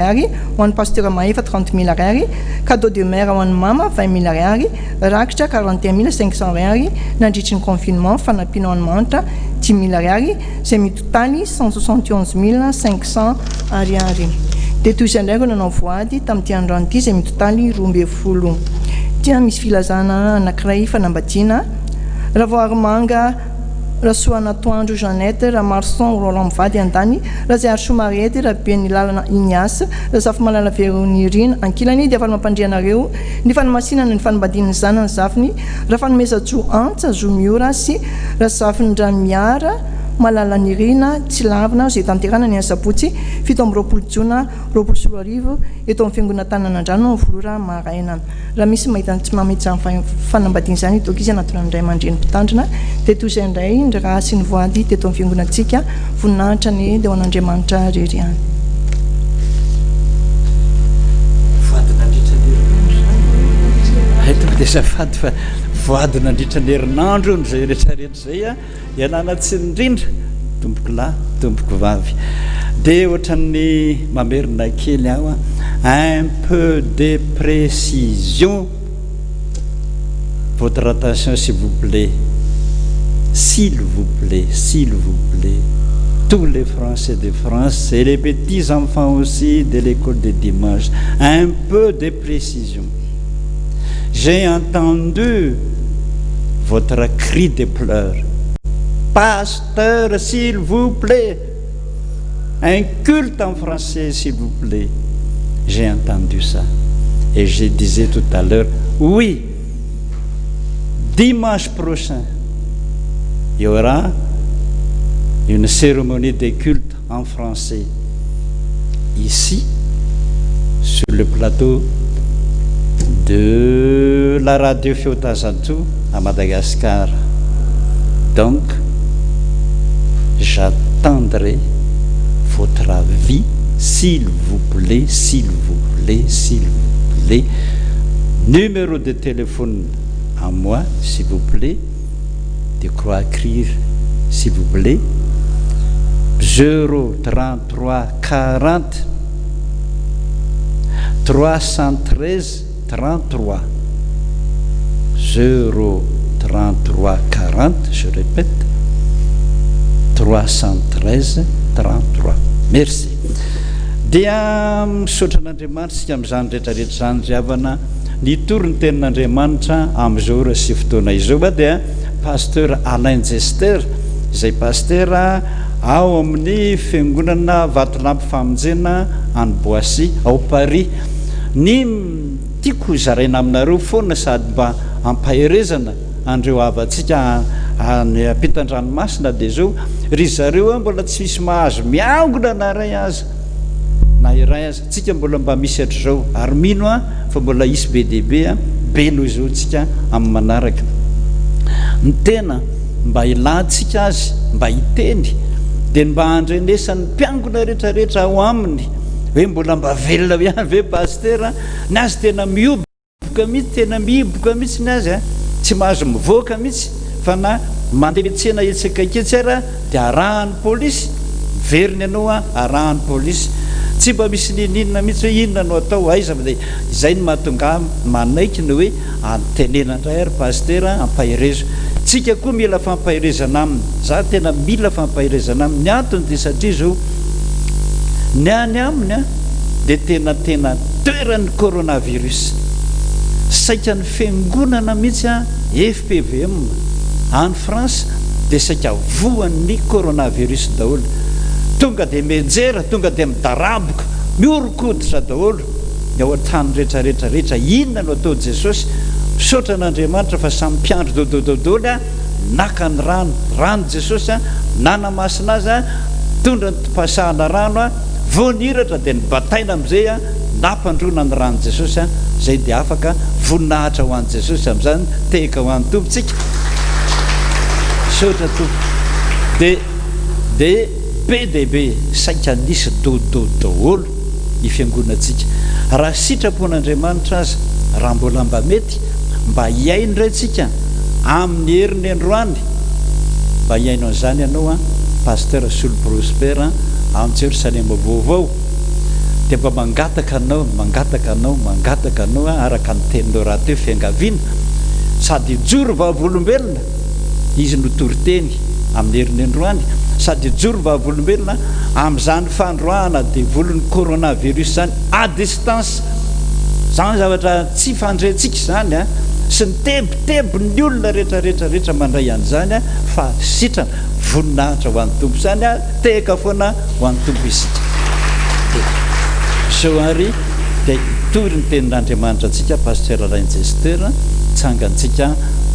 Ariary ho an'i Pasteur Mahefa 30 000 Ariary, cadeau de mère ho an'i Mama 20 000 Ariary, rakitra 41 500 Ariary nandritry ny confinement, fanampiana ho an'i Manitra 5000 Ariary, izay mitotaly 171 500 Ariary. Dia toy izay indray ireo nanao voady tamin'ity androany ity izay mitotaly 12. Dia misy filazana anankiray fanambadiana, Ravoaharimanga Rasoanatoandro Jeannette, Ramarson Roland mivady andany, Raziarisoa Mariette, Rabenilalana Ignace, Razafimalala Veronirina ankilany dia faly mampandre anareo ny fanamasinana ny fanambadian'ny zanany zafiny Rafanomezantsoa Antsa Zo Miora sy Razafindramiara Malalanirina Tsilavina izay tanterahina ny asabotsy 27 jona 2020 eto amin'ny fiangonana Tananandrano amin'ny folo ora maraina. Raha misy mahita ny tsy mahamety izany fanambadiana izany hitoky izy hanatona ny ray aman-dreny mpitandrina dia toy izay indray ny raharaha sy ny voady teto amin'ny fiangonantsika. Voninahitra anie dia ho an'Andriamanitra irery ihany. Voady nandritra ny herinandro izany. Hay tonga dia azafady fa voady nandritra ny herinandro hono izay rehetra rehetra izay a. Ialana tsiny indrindra tompoko lahy, tompoko vavy. Dia ohatran'ny mamerina kely aho un peu de précision votre attention s'il vous plait, s'il vous plait, s'il vous plait, tous les français de France et les petits enfants aussi de l'école de dimanche, un peu de précision. J'ai entendu votre cri de pleurs. Pasteur, s'il vous plaît, un culte en français, s'il vous plaît. J'ai entendu ça. Et je disais tout à l'heure, oui, dimanche prochain, il y aura une cérémonie de culte en français ici, sur le plateau de la radio Feo Tazanto à Madagascar. Donc, j'attendrai votre avis, s'il vous plaît, s'il vous plaît, s'il vous plaît. Numéro de téléphone à moi, s'il vous plaît, de quoi écrire, s'il vous plaît. 0 33 40 313 33 0 33 40, je répète, 313 33. Merci. Dia misaotra an'Andriamanitra isika amin'izany rehetrarehetra izany ry havana. Nitory ny tenin'Andriamanitra amin'izao ora sy fotoana izao dia Pasteur Alain Jester izay pastera ao amin'ny fiangonana Vatolampy Famonjena any Boissy ao Paris. Ny tiako hozaraina aminareo foana sady mba ampaherezana an'ireo havantsika any ampitan-dranomasina dia izao, ry zareo mbola tsy misy mahazo miangona na iray aza, na iray aza. Tsika mbola mba misy hatrizao ary mino aho fa mbola hisy be dia be be noho izao tsika amin'ny manaraka. Ny tena mba ilantsika azy mba hiteny dia ny mba handrenesan'ny mpiangona rehetra rehetra ao aminy hoe mbola mba velona ihany ve Pasitera, ny azy tena mihoby. Mihiboka mihitsy, tena mihiboka mihitsy ny azy a! Tsy mahazo mivoaka mihitsy fa na mandeha miantsena etsy akaiky etsy ara dia arahan'ny polisy, miverina ianao a, arahan'ny polisy. Tsy mba misy n'inon'inona mihitsy hoe inona no atao, aiza fa dia izay no mahatonga ahy manaiky ny hoe antenena indray ary Pasitera ampaherezo. Tsika koa mila fampaherezana aminy, za tena mila fampaherezana aminy, ny antony dia satria izao ny any aminy a, dia tena tena toeran'ny coronavirus. Saika ny fiangonana mihitsy an, FPVM, any France dia saika voan'ny coronavirus daholo. Tonga dia mianjera, tonga dia midaraboka, mihoron-koditra daholo ny ao an-trano rehetra rehetra rehetra. Inona no atao Jesosy? Misaotra an'Andriamanitra fa samy mpiandry dodododolo an, naka ny rano, rano Jesosy an, nanamasina azy an, nitondra ny topasahana rano an, Vao nihiratra dia nibataina amin'izay a, nampandroana ny ran'i Jesosy a, izay dia afaka, voninahitra ho an'i Jesosy amin'izany, tehaka ho an'ny Tompo tsika. Misaotra Tompo. Dia dia be dia be saika nisy dodo daholo ny fiangonantsika. Raha sitrapon'Andriamanitra aza, raha mbola mba mety, mba hihaino indray tsika amin'ny heriny androany, mba hihaino an'izany ianao an, Pasteur Solo Prosper an, ao Jerosalema vaovao. Dia mba mangataka anao, mangataka anao, mangataka anao aho araka ny teninao rahateo fiangaviana sady hijoro vavolombelona, izy no toriteny amin'ny heriny androany, sady hijoro vavolombelona amin'izany fandroahana devolin'ny coronavirus izany à distance, izany zavatra tsy fandrentsika izany an, sy ny tebitebin'ny olona rehetra rehetra rehetra mandray an'izany an, fa sitrana, voninahitra ho an'ny Tompo izany an. Tehaka foana ho an'ny Tompo isika. Dia izao àry dia hitory ny tenin'Andriamanitra antsika Pasteur Rainjester, tsangantsika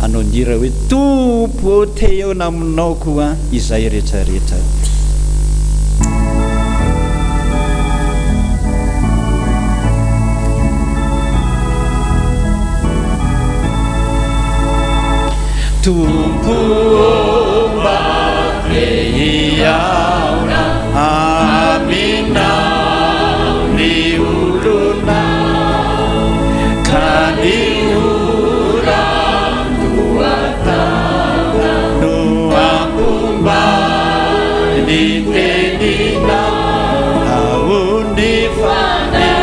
hanao ny hira hoe Tompo ô te hihaona aminao koa izay rehetra rehetra tia. Tompo ô mba te hihaona aminao ny olona ka ny oram-dohatana no hampomba ny teninao ao ny fanahinao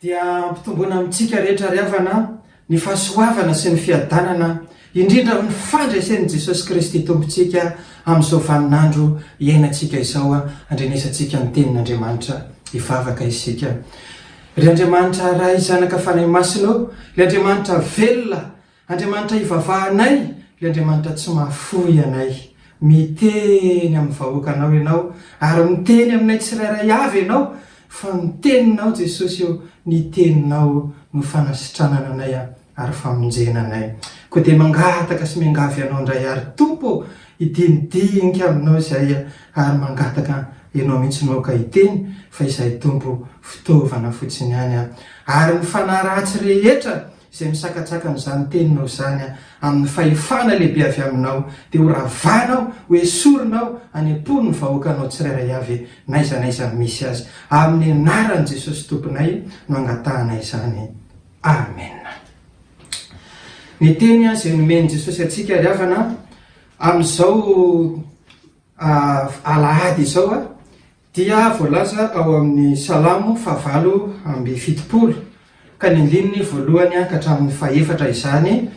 Dia ampitomboina amintsika rehetra ry havana ny fahasoavana sy ny fiadanana, indrindra ny fandresen'i Jesosy Kristy Tompontsika amin'izao vaninandro iainantsika izao andrenesantsika ny Tenin'Andriamanitra. Hivavaka isika. Ry Andriamanitra Ray, Zanaka, Fanahy Masina ô, ilay Andriamanitra velona, Andriamanitra ivavahanay, ilay Andriamanitra tsy mahafoy anay. Miteny amin'ny vahoakanao Ianao, ary miteny aminay tsirairay avy Ianao, fa ny Teninao Jesosy ô, ny Teninao no fanasitranana anay ary famonjena anay. Koa dia mangataka sy miangavy Anao indray àry Tompo ô, hidinidinika Aminao izahay ary mangataka Ianao mihitsy no aoka hiteny, fa izahay Tompo fitaovana fotsiny ihany. Ary ny fanahy ratsy rehetra izay misakatsakana izany teninao izany amin'ny fahefana lehibe avy aminao, dia ho ravanao, ho esorinao any am-pon'ny vahoakanao tsirairay avy n'aiza n'aiza misy azy. Amin'ny anaran'i Jesosy Tomponay no angatahana izany. Amena. Ny teny izay nomen'i Jesosy antsika ry havana amin'izao alahady izao Dia voalaza ao amin'ny Salamo fahavalo amby fitopolo, ka ny andininy voalohany ka hatramin'ny fahefatra izany.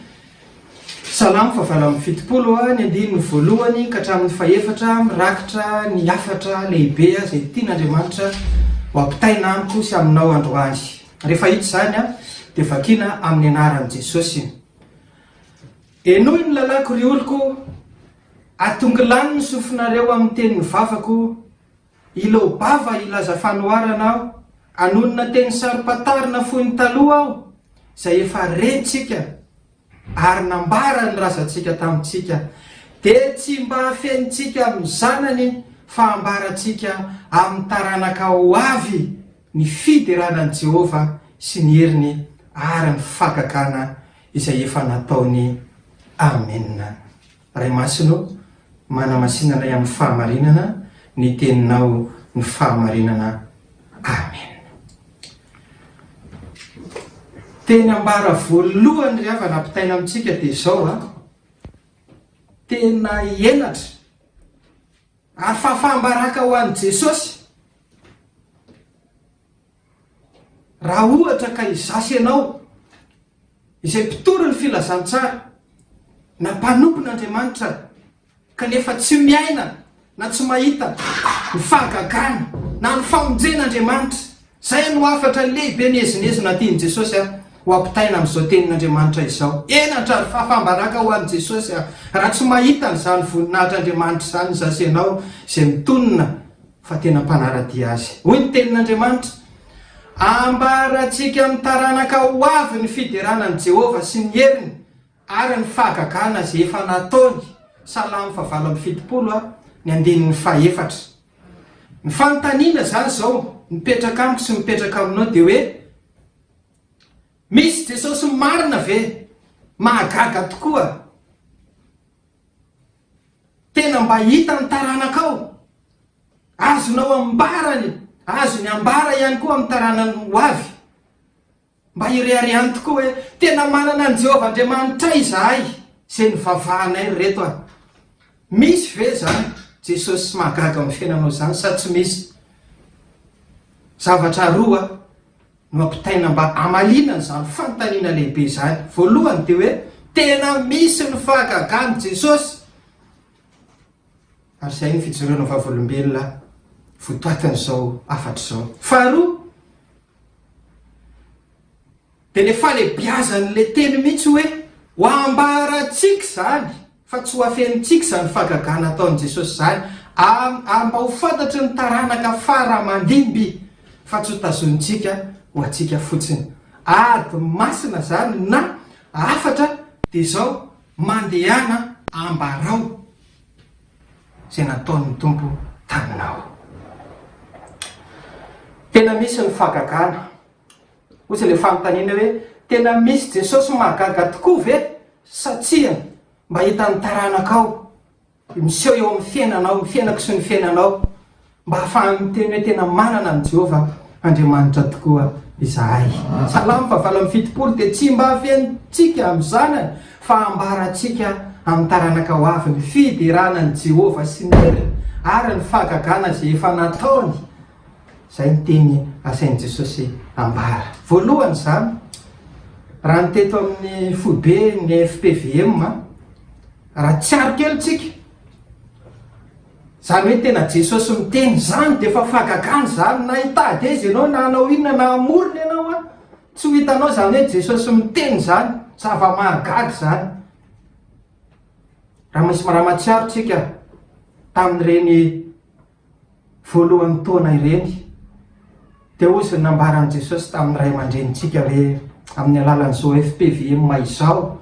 Salamo fahavalo amby fitopolo, ny andininy voalohany ka hatramin'ny fahefatra, mirakitra ny hafatra lehibe izay tian'Andriamanitra ho ampitaina amiko sy aminao androany. Rehefa hita izany, dia vakina amin'ny anaran'i Jesosy. Henoy ny lalàko, ry oloko, Atongilano ny sofinareo amin'ny tenin'ny vavako, Hiloa-bava hilaza fanoharana aho, hanonona teny saro-pantarina fony taloha aho, izay efa rentsika ary nambaran'ny razantsika tamintsika, dia tsy mba hafenintsika amin'ny zanany fa hambarantsika amin'ny taranaka ho avy ny fiderana an'i Jehovah sy ny heriny ary ny fahagagana izay efa nataony. Amena. Ray Masina ô, manamasina anay amin'ny fahamarinana, ny Teninao no fahamarinana. Amen. Teny ambara voalohany ry havana ampitaina amintsika dia izao a, tena henatra ary fahafaham-baraka ho an'i Jesosy raha ohatra ka izaho sy ianao izay mpitory ny filazantsara na mpanompon'Andriamanitra kanefa tsy miaina na tsy mahita ny fahagagana na ny famonjen'Andriamanitra. Izay no hafatra lehibe miezinezina tian'i Jesosy ho ampitaina amin'izao tenin'Andriamanitra izao. Henatra ary fahafaham-baraka ho an'i Jesosy raha tsy mahita an'izany voninahitr'Andriamanitra izany izaho sy ianao izay mitonona fa tena mpanara-dia Azy. Hoy ny tenin'Andriamanitra. Ambarantsika amin'ny taranaka ho avy ny fiderana an'i Jehovah sy ny heriny ary ny fahagagana izay efa nataony, Salamo fahavalo 78 a, ny andininy fahefatra. Ny fanontaniana izany izao mipetraka amiko sy mipetraka aminao dia hoe, Misy Jesosy marina ve? Mahagaga tokoa! Tena mba hitan'ny taranakao? Azonao ambara ny, azony ambara ihany koa amin'ny taranany ho avy. Mba hireharehany tokoa hoe, Tena manana an'i Jehovah Andriamanitray izahay, izay nivavahanay ry reto a! Misy ve izany Jesosy mahagaga amin'ny fiainanao izany sa tsy misy? Zavatra roa no ampitaina mba hamaliana an'izany fanontaniana lehibe izany. Voalohany dia hoe tena misy ny fahagagan'i Jesosy. Ary izay ny fijoroana vavolombelona votoatin'izao hafatra izao. Faharoa dia ilay fahalebiazan'ilay teny mihitsy hoe ho ambarantsika izany fa tsy ho afenintsika izany fahagagana ataon'i Jesosy izany, ary mba ho fantatry ny taranaka fara aman-dimby fa tsy ho tazonintsika ho antsika fotsiny. Ady masina izany na hafatra dia izao, mandehana ambarao izay nataon'ny Tompo taminao. Tena misy ny fahagagana. Hoy ilay fanontaniana hoe, Tena misy Jesosy mahagaga tokoa ve sa tsia? Mba hitan'ny taranakao, miseho eo amin'ny fiainanao, ny fiainako sy ny fiainanao, mba hahafahany miteny hoe tena manana an'i Jehovah Andriamanitra tokoa izahay. Salamo fahavalo 78 dia tsy mba afenintsika amin'ny zanany fa ambarantsika amin'ny taranaka ho avy ny fiderana an'i Jehovah sy ny heriny ary ny fahagagana izay efa nataony. Izay ny teny asain'i Jesosy ambara. Voalohany izany, raha ny teto amin'ny foibe ny FPVM, raha tsiaro kely tsika, izany hoe tena Jesosy miteny izany dia efa fahagagana izany, na hitady aiza ianao, na hanao inona, na hamorona ianao an, tsy ho hitanao izany hoe Jesosy miteny izany, zava-mahagaga izany. Raha misy raha mahatsiaro tsika tamin'ireny voalohan'ny taona ireny, dia hoy izay nambaran'i Jesosy tamin'ny ray aman-drenintsika hoe, amin'ny alalan'izao FPVM izao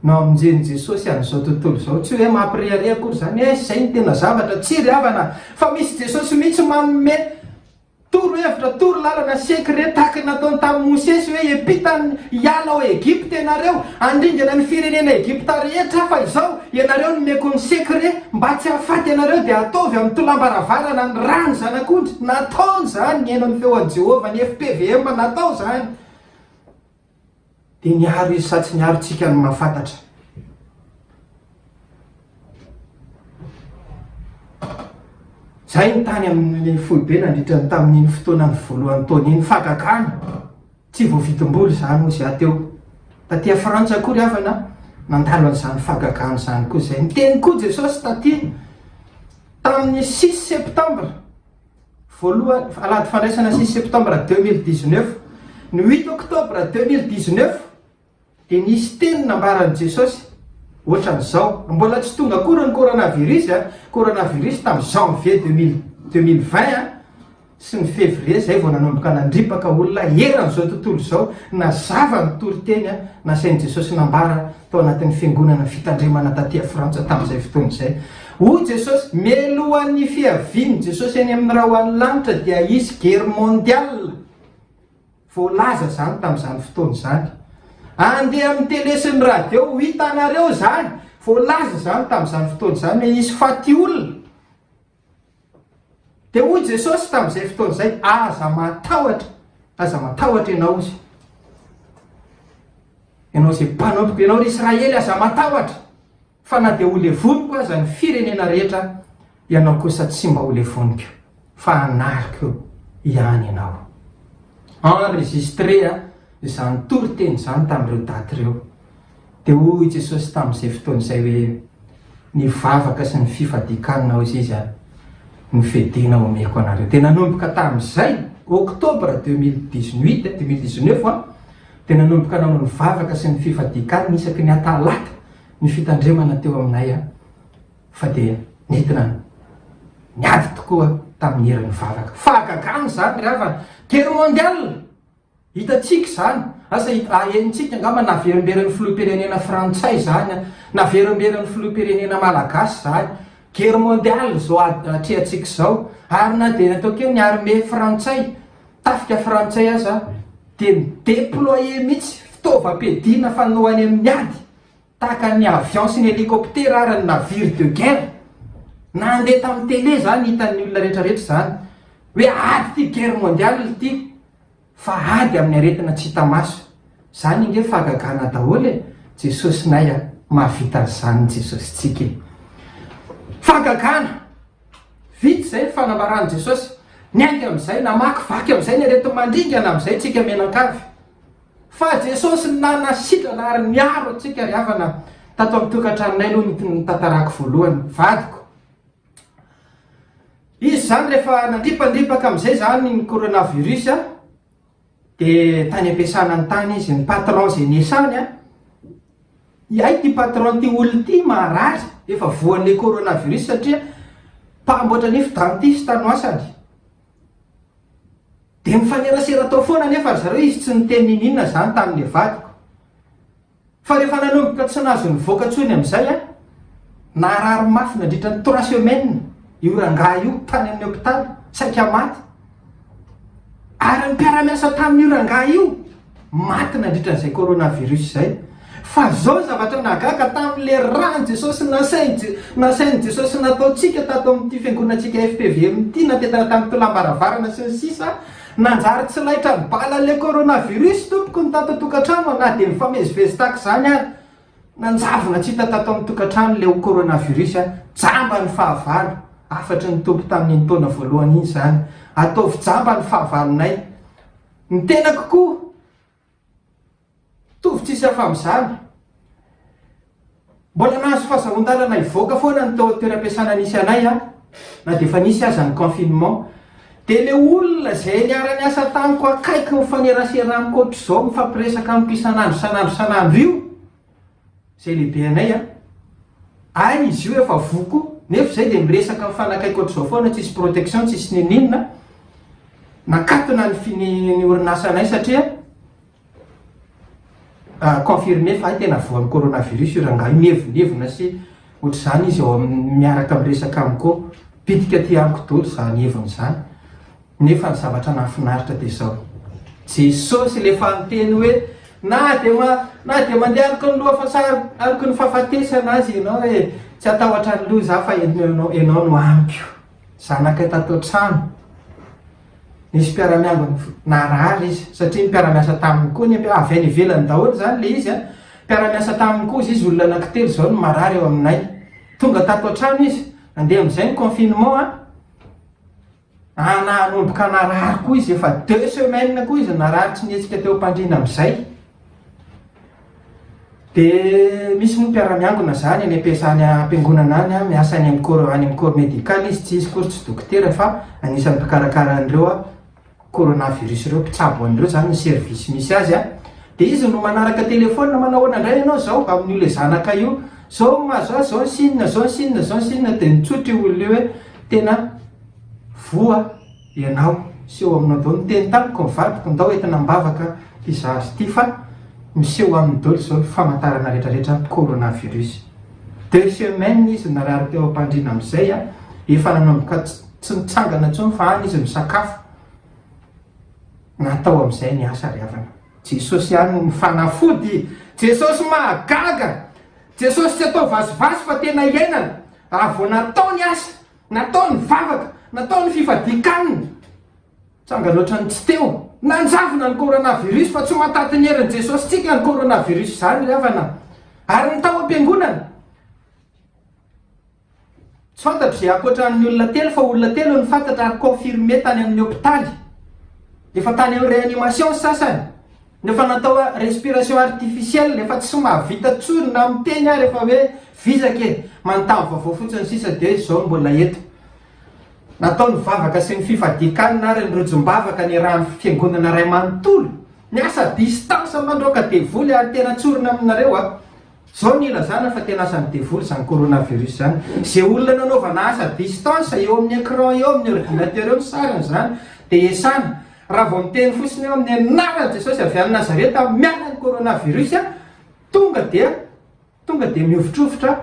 no hamonjen'i Jesosy an'izao tontolo izao. Tsy hoe mampirehareha akory izany, eh, izay no tena zavatra, tsia ry havana, fa misy Jesosy mihitsy manome Toro hevitra, toro lalana, secret tahaka ny nataony tamin'i Mosesy hoe hiampita hiala ao Egypta ianareo, handringana ny firenena Egypta rehetra fa izao ianareo nomeko ny secret mba tsy hahafaty anareo dia ataovy amin'ny tolam-baravarana ny rà ny zanak'ondry, nataony izany, nihaino ny feo an'i Jehovah ny FPVM, natao izany. Dia niaro izy sa tsy niaro tsika no mahafantatra. Zay ny tany amin'ny foibe nandritra ny tamin'iny fotoana ny voalohan'ny taona iny. Fahagagana! Tsy voavidim-bola izany hozy aho teo. Taty a Frantsa koa ry havana, nandalo an'izany fahagagana izany koa izay. Niteny koa Jesosy taty tamin'ny six septembre. Voalohany, alahady fandraisana six septembre 2019. Ny huit octobre 2019 dia nisy teny nambaran'i Jesosy ohatran'izao, mbola tsy tonga akory ny coronavirus a, coronavirus tamin'ny janvier 2020 a, sy ny février izay vao nanomboka nandripaka olona eran'izao tontolo izao, nazava ny toriteny nasain'i Jesosy nambara tao anatin'ny fiangonana fitandremana taty Frantsa tamin'izay fotoana izay. Hoy Jesosy, mialohan'ny fiavian'i Jesosy any amin'ny rahon'ny lanitra dia hisy guerre mondiale. Voalaza izany tamin'izany fotoana izany. Andeha amin'ny télé sy ny radio ho hitanareo izany. Voalaza izany tamin'izany fotoana izany hoe hisy faty olona. Dia hoy Jesosy tamin'izay fotoana izay, aza matahotra, aza matahotra ianao izy. Ianao izay mpanompoko, ianao ry Israely, aza matahotra, fa na dia ho levoniko aza ny firenena rehetra, ianao kosa tsy mba ho levoniko, fa hanariko ihany ianao. Enregistré izany toriteny izany tamin'ireo daty ireo. Dia hoy Jesosy tamin'izay fotoana izay hoe, Ny vavaka sy ny fifadian-kanina, hoy Izy, no fedena omeko anareo. Dia nanomboka tamin'izay, octobre 2018, 2019, dia nanomboka nanao ny vavaka sy ny fifadian-kanina isaky ny atalata ny fitandremana teo aminay, fa dia nentina niady tokoa tamin'ny herin'ny vavaka. Fahagagana izany ry havana! Guerre mondiale! Hitantsika izany, asa henontsika angamba naverimberin'ny filoham-pirenena frantsay izany, naverimberin'ny filoham-pirenena malagasy izany. Guerre mondiale izao atrehantsika izao, ary na dia ataoko hoe ny armée frantsay, tafika frantsay aza dia mi-deployer mihitsy fitaovam-piadiana fanao any amin'ny ady, tahaka ny avion sy ny hélicoptère ary ny navire de guerre. Nandeha tamin'ny télé izany, hitan'ny olona rehetrarehetra izany, hoe ady ity guerre mondiale ity. Fa ady amin'ny aretina tsy hita maso. Zany ange fahagagana daholo e! Jesosinay a! Mahavita an'izany ny Jesosintsika e! Fahagagana! Vita izay ny fanambaran'i Jesosy. Niainga amin'izay, namakivaky amin'izay ny areti-mandringana amin'izay tsika mianankavy. Fa Jesosy nanasitrana ary niaro antsika ry havana tato amin'ny tokantranonay aloha ny tantarako voalohany. Vadiko. Izy izany rehefa nandripandripaka amin'izay izany ny coronavirus dia tany am-piasana ny tany izy, ny patron izay niasany an, hay ity patron ity olona ity marary efa voan'ilay coronavirus satria mpamboatra nify dentiste no asany. Dia mifanerasera tao foana anefa ry zareo, izy tsy niteny niniana izany tamin'ny vadiko. Fa rehefa nanomboka tsy nahazo nivoaka intsony amin'izay aho, narary mafy nandritra ny trois semaines io rangahy io tany amin'ny hopitaly, saika maty. Ary ny mpiara-miasa tamin'io rangahy io, maty nandritra an'izay coronavirus izay. Fa zao ny zavatra nahagaga tamin'ilay ràn'i Jesosy nasain'i nasain'i Jesosy nataontsika tato amin'ity fiangonantsika FPVM ity, natetana tamin'ny tolam-baravarana sy ny sisa, Nanjary tsy laitra ny balan'ilay coronavirus tompoko ny tato an-tokantrano na dia mifamezivezy tahaka izany ary. Nanjavona tsy hita tato amin'ny tokantrano ilay coronavirus. Jamba ny fahavalo. Hafatry ny Tompo tamin'iny taona voalohany iny izany. Ataovy jamba ny fahavalonay. Ny tenako koa. Mitovy tsisy hafa amin'izany. Mbola nahazo fahazahoan-dalana hivoaka foana ny tao toeram-piasana nisy anay aho, na dia efa nisy aza ny confinement. Dia ilay olona izay niara-niasa tamiko akaiky mifanerasera amiko ohatr'izao, mifampiresaka amiko isan'andro isan'andro isan'andro io, izay lehibe anay an, hay izy io efa voa koa, nefa izay dia miresaka mifanakaiky ohatr'izao foana, tsisy protection, tsisy n'inon'inona. Nakatona ny ny orinasanay satria confirmé fa hay tena voan'ny coronavirus io rangahy io, mievonevona sy ohatr'izany izy ao amin'ny miaraka miresaka amiko ao, bitika aty amiko daholo izany heviny izany, nefa ny zavatra nahafinaritra dia izao, Jesosy ilay efa niteny hoe na dia ma na dia mandeha aloky ny loha fasary aloky ny fahafatesana aza ianao e, tsy hatahotra ny loza aho fa ianao ianao no amiko, zanakay tato an-trano. Nisy mpiara-miambina narary izy, satria ny mpiara-miasa taminy koa anie, avy any ivelany daholo izany ilay izy an, mpiara-miasa taminy koa izy, olona anankitelo izao no marary eo aminay. Tonga tato an-trano izy, nandeha amin'izay ny confinement an, ah, nanomboka narary koa izy, efa deux semaines koa izy narary tsy nihetsika teo am-pandriana amin'izay. Dia misy moa mpiara-miangona izany any am-piasa any am-piangonana any an, miasa any amin'ny corps any amin'ny corps médical izy, tsy izy akory tsy dokotera fa anisan'ny mpikarakara an'ireo coronavirus ireo, mpitsabo an'ireo izany ny service misy azy an. Dia izy no manaraka téléphone, manao ahoana indray ianao izao amin'io ilay zanaka io, izao ny mahazo azy, izao ny signe, izao ny signe, izao ny signe, dia nitsotra io olona io hoe tena voa. Ianao sy eo aminao daholo. Niteny tamiko ny vadiko, ndao entina am-bavaka ity zaza ity fa miseho aminy daholo izao ny famantarana rehetrarehetra coronavirus. Deux semaines izy narary teo am-pandriana amin'izay a, efa nanomboka tsy nitsangana intsony fa any izy misakafo. Natao amin'izay ny asa ry havana. Jesosy ihany no fanafody. Jesosy mahagaga. Jesosy tsy atao vazivazy fa tena iainana. Raha vao natao ny asa, Natao ny vavaka, natao ny fifadian-kanina. Tsangana ohatran'ny tsy teo. Nanjavona ny coronavirus fa tsy mahataty ny herin'i Jesosy tsika ny coronavirus izany ry havana. Ary ny tao am-piangonana. Tsy fantatro izay ankoatran'ny olona telo fa olona telo no fantatra ary confirmé tany amin'ny hopitaly. Efa tany amin'ny réanimation ny sasany. Efa natao respiration artificielle, efa tsy mahavita tsony na miteny ary efa hoe vizaka e, manontany vaovao fotsiny sisa dia izao no mbola eto. Natao ny vavaka sy ny fifadian-kanina ary ny rojom-bavaka niarahan'ny fiangonana iray manontolo. Miasa distance mandroaka devoly ary tena tsorina aminareo a. Zao no ilazana fa tena asan'ny devoly izany coronavirus izany. Izay olona nanaovana asa distance eo amin'ny écran eo amin'ny ordinateur eo ny sariny izany dia esana. Raha vao miteny fotsiny eo amin'ny anaran'i Jesosy avy any Nazareta miala ny coronavirus, tonga dia Tonga dia mihovitrovitra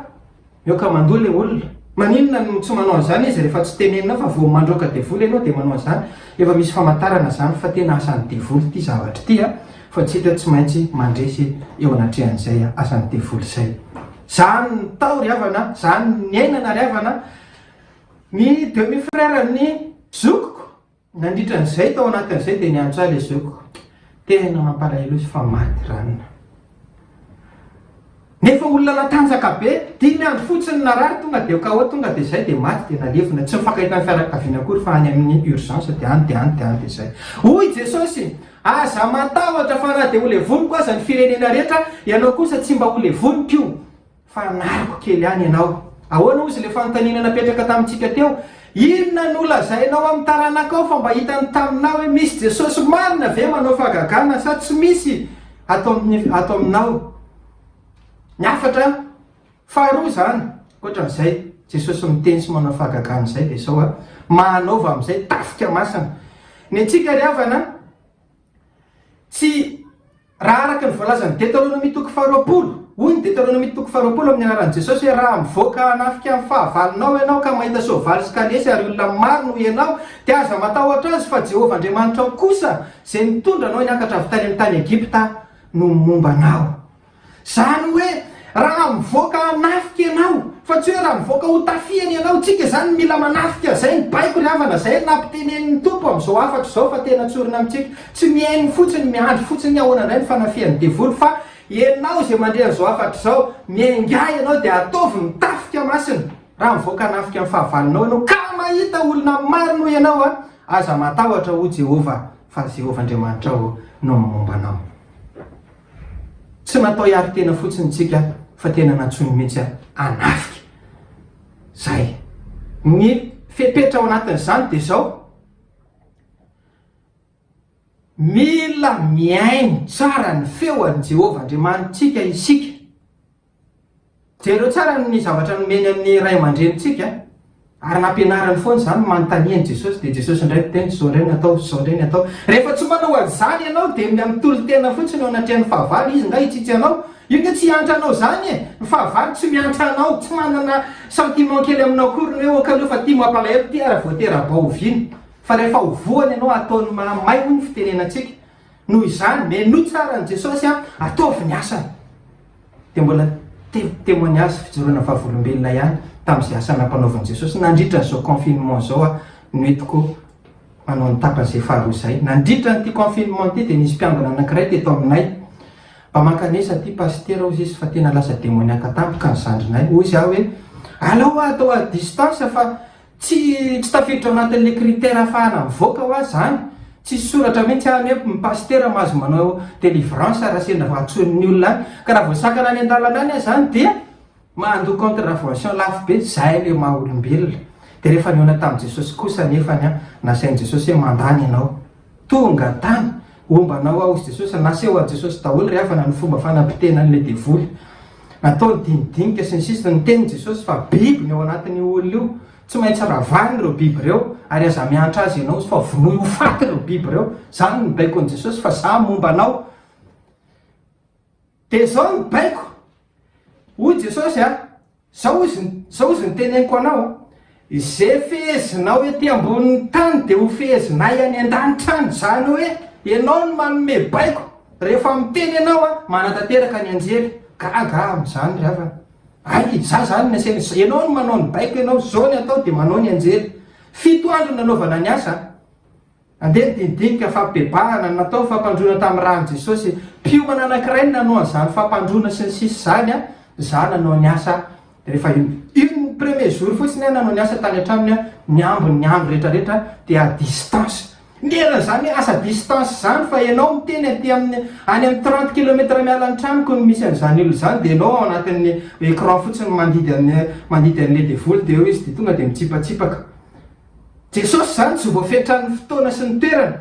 mihoaka mandoa ilay olona. Maninona no tsy manao an'izany izy rehefa tsy teneninao fa vao mandroaka devoly ianao dia manao an'izany? Efa misy famantarana izany fa tena asan'ny devoly ity zavatra ity a! Fa tsy hita tsy maintsy mandresy eo anatrehan'izay asan'ny devoly izay. Zany ny tao ry havana, zany ny niainana ry havana. Ny demi frère ny zokiko Nandritra an'izay tao anatin'izay dia niantso ahy ilay zokiko. Tena mampalahelo izy fa maty ranona. Nefa olona natanjaka be, dimy andro fotsiny narary tonga dia KO tonga dia izay dia maty dia nalevina. Tsy mifankahita amin'ny fianakaviana akory fa any amin'ny urgence dia any dia any dia any dia izay. Hoy Jesosy, Aza matahotra fa na dia holevoniko aza ny firenena rehetra, ianao kosa tsy mba holevoniko. Fa anariko kely ihany ianao. Ahoana hozy ilay fanontaniana napetraka tamintsika teo? Inona no lazainao amin'ny taranakao fa mba hitany taminao hoe misy Jesosy marina ve manao fahagagana sa tsy misy ato amin'ny ato aminao? Ny hafatra faharoa izany, ankoatran'izay Jesosy miteny sy manao fahagagana izay dia izao a, manaova amin'izay tafika masina. Ny antsika ry havana, Tsy, raha araka ny voalazan'ny Deteronomia toko faharoapolo, hoy ny Deteronomia toko faharoapolo amin'ny anaran'i Jesosy hoe raha mivoaka hanafika ny fahavalonao ianao ka mahita soavaly sy kalesy ary olona maro noho ianao, dia aza matahotra azy fa Jehovah Andriamanitrao kosa izay nitondra anao niakatra avy tany amin'ny tany Egypta no momba anao. Izany hoe raha mivoaka hanafika ianao, fa tsy hoe raha mivoaka ho tafihana ianao, tsika izany mila manafika, izay ny baiko ry havana, izay no nampitenenin'ny Tompo amin'izao hafatra izao fa tena tsorina amintsika, tsy mihaino fotsiny, miandry fotsiny ahoana indray ny fanafihan'ny devoly fa ianao izay mandre an'izao hafatra izao, miaingà ianao dia ataovy ny tafika masina, raha mivoaka hanafika ny fahavalonao ianao ka mahita olona maro noho ianao, aza matahotra hoy Jehovah fa Jehovah Andriamanitrao no momba anao. Tsy natao hiaro tena fotsiny tsika fa tena nantsoiny mihitsy hanafika. Zay. Ny fepetra ao anatin'izany dia zao, mila mihaino tsara ny feo an'i Jehovah Andriamanitsika isika. Jereo tsara ny zavatra nomeny an'ny ray aman-drenintsika, ary nampianariny foana izany, manontania an'i Jesosy, dia Jesosy indray miteny, izao indray no atao, izao indray no atao. Rehefa tsy manao an'izany ianao, dia mitolo-tena fotsiny eo anatrehan'ny fahavalo, izy nga hitsitsy anao? Io nge tsy hiantra anao izany e! Ny fahavalo tsy miantra anao, tsy manana sentiment kely aminao akory ny hoe ok aleo fa ity mampalahelo ity ary vao tera-bao oviana. Fa rehefa ho voany ianao, ataony mahamay hoy ny fitenenantsika. Noho izany, menoa tsara an'i Jesosy, ataovy ny asany. Dia mbola témoignage fijoroana vavolombelona ihany tamin'izay asa nampanaovin'i Jesosy nandritra an'izao confinement izao aho no entiko manao ny tapany izay faharoa izay. Nandritra an'ity confinement ity dia nisy mpiangona anankiray teto aminay. Mba mankanesa aty pasitera hozy izy fa tena lasa demoniaka tampoka ny zandrinay. Hoy izy aho hoe alao hoa atao à distance fa Tsy tsy tafiditra ao anatin'le critère ahafahana mivoaka hoa zany. Tsisy soratra mihitsy any hoe ny pasitera mahazo manao délivrance raha sendra antsoin'ny olona any. Ka raha voasakana any an-dalana any aho zany dia mandoa contravention lafo be, zay le maha olombelona. Dia rehefa nihaona tamin'i Jesosy kosa anefany an, nasain'i Jesosy hoe mandany ianao. Tonga tany, homba anao aho hozy Jesosy, naseho an'i Jesosy daholo ry havana ny fomba fanapotehana an'ilay devoly. Natao ny dinidinika sy ny sisa, niteny Jesosy fa biby ny ao anatin'io olona io, tsy maintsy ravany ireo biby ireo ary aza miantra azy ianao fa vonoy ho faty ireo biby ireo, zany no baikon'i Jesosy fa za momba anao. Dia izao ny baiko, hoy Jesosy a, zao hozy, zao hozy ny teneniko anao, Izay fehezinao ety ambonin'ny tany dia ho fehezinay any an-danitra any, izany hoe ianao no manome baiko, rehefa miteny ianao a, manatanteraka ny anjely, gaga aho amin'izany ry havana, hay za zany ny asaina, ianao no manao ny baiko ianao, zao ny atao dia manao ny anjely, fito andro nanaovana ny asa, Andeha ny dinidinika fampibebahana natao ny fampandroana tamin'ny ràn'i Jesosy. Mpiomana anankiray no nanao an'izany fampandroana sy ny sisa izany an, za nanao ny asa rehefa io iny premier jour fotsiny aho nanao ny asa tany an-tranony an, ny ambiny ny andro rehetra rehetra dia à distance. Ny eran'izany hoe asa distance izany fa ianao miteny aty amin'ny any amin'ny 30 kilomètre miala ny tranoko no misy an'izany olona izany dia ianao ao anatin'ny écran fotsiny mandidy an'ny mandidy an'ilay devoly dia eo izy dia tonga dia mitsipatsipaka. Jesosy izany tsy voafetran'ny fotoana sy ny toerana.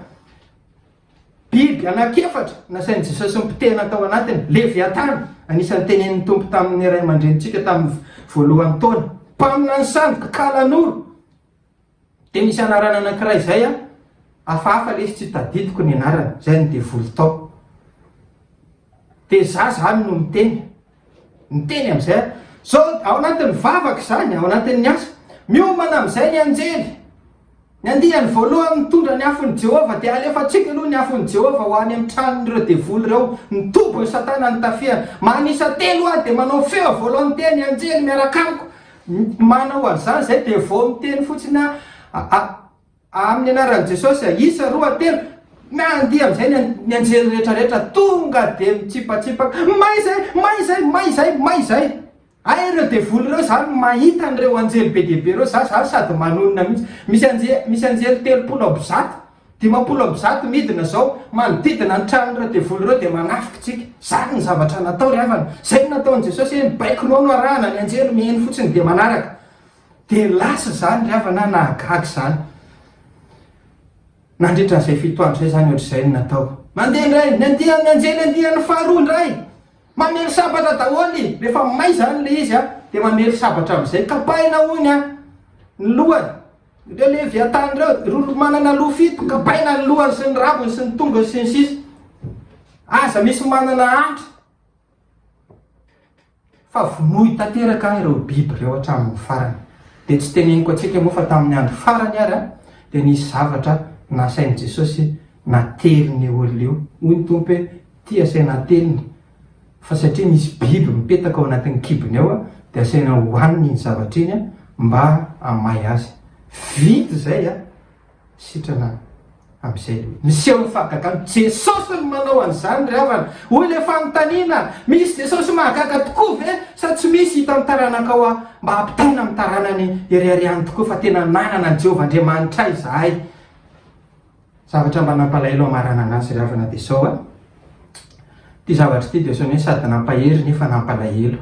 Biby anankiefatra nasain'i Jesosy nipitehina tao anatiny. Leviatana, anisan'ny tenenin'ny Tompo tamin'ny ray aman-drenintsika tamin'ny voalohan'ny taona. Mpaminany sandoka, kalanoro. Dia misy anarana anankiray izay an. Hafahafa le izy tsy tadidiko ny anarany, zay ny devoly tao. De za zany no miteny, miteny amizay aho, zao ao anatin'ny vavaka izany, ao anatin'ny asa, miomana amizay ny anjely, ny andiany voalohany mitondra ny afon'i Jehovah, de alefantsika aloha ny afon'i Jehovah ho any amin'ny tranon'ireo devoly ireo, ny tobin'i satana nitafihana, manisa telo aho de manao feo à volonté ny anjely miaraka amiko, manao an'izany zay de vao miteny fotsiny aho, Amin'ny anaran'i Jesosy a, isa, roa, telo, mandihy amin'izay ny ny anjely rehetra rehetra, tonga dia mitsipatsipaka, may izay, may izay, may izay, may izay. Hay ireo devoly ireo izany mahita an'ireo anjely be dia be ireo, za zany sady manonona mihitsy. Misy anje, misy anjely 130, 150 midina izao, manodidina ny tranon'ireo devoly ireo dia manafika tsika. Izany ny zavatra natao ry havana. Izay no nataon'i Jesosy hoe ny baikonao no arahana, ny anjely mihaino fotsiny dia manaraka. Dia lasa izany ry havana nahagaga izany. Nandritra an'izay fito andro izay izany ohatr'izay no natao. Mandeha indray, ny andian'ny anjely andiany faharoa indray. Mamely sabatra daholo, rehefa may izany ilay izy dia mamely sabatra amin'izay. Kapaina hono ny lohany. Ireo leviatany ireo, ireo manana loha fito, kapaina ny lohany sy ny rabony sy ny tongony sy ny sisa. Aza misy manana antra. Fa vonoy tanteraka ireo biby ireo hatramin'ny farany. Dia tsy teneniko antsika moa fa tamin'ny andro farany ary dia nisy zavatra nasain'i Jesosy natelin'io olona io. Hoy ny Tompo hoe, Ity asaina atelina, fa satria misy biby mipetaka ao anatin'ny kibony ao dia asaina hohaniny iny zavatra iny mba hamay azy. Vita izay Sitrana amin'izay. Miseho ny fahagagana. Jesosy no manao an'izany ry havana. Hoy ilay fanontaniana, misy Jesosy mahagaga tokoa ve sa tsy misy hita amin'ny taranakao aho mba hampitaina amin'ny taranany ireharehany tokoa fa tena nanana an'i Jehovah Andriamanitray izahay. Zavatra mba nampalahelo hamaranana azy ry havana dia izao a. Ity zavatra ity dia ohatran'ny hoe sady nampahery nefa nampalahelo.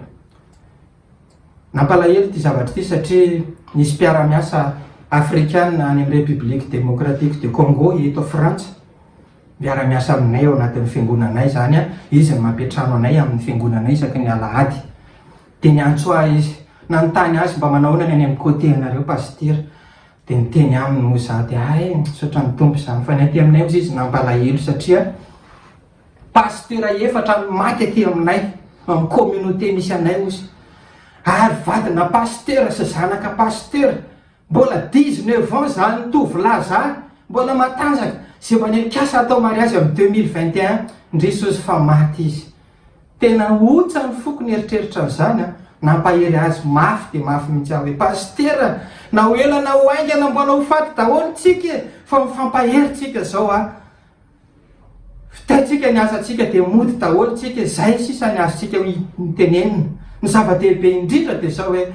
Nampalahelo ity zavatra ity satria nisy mpiara-miasa Afrikana any amin'ny République Démocratique du Congo eto Frantsa, miara-miasa aminay ao anatin'ny fiangonanay izany, izy no mampiantrano anay amin'ny fiangonanay isaky ny alahady. Dia niantso ahy izy, nanontany azy mba manao ahoana ny any amin'ny côté anareo pasitera. Dia niteny aminy moa izaho dia hay, misaotra ny Tompo izany fa ny aty aminay hozy izy nampalahelo satria Pasitera efatra no maty aty aminay, amin'ny communauté misy anay ozy. Ary vadina pasitera sy zanaka pasitera. Mbola 19 ans zany tovolahy zany, mbola matanjaka. Zay mba nikasa hatao mariazy amin'ny 2021, ndrisy ozy fa maty izy. Tena ontsa ny foko nieritreritra an'izany an. Nampahery azy mafy dia mafy mihitsy aho hoe, Pasitera, na ho ela na ho haingana mbola ho faty daholo tsika e, fa mifampahery tsika zao an. Vitaintsika ny asantsika dia mody daholo tsika, izay sisa ny azontsika tenenina. Ny zava-dehibe indrindra dia izao hoe,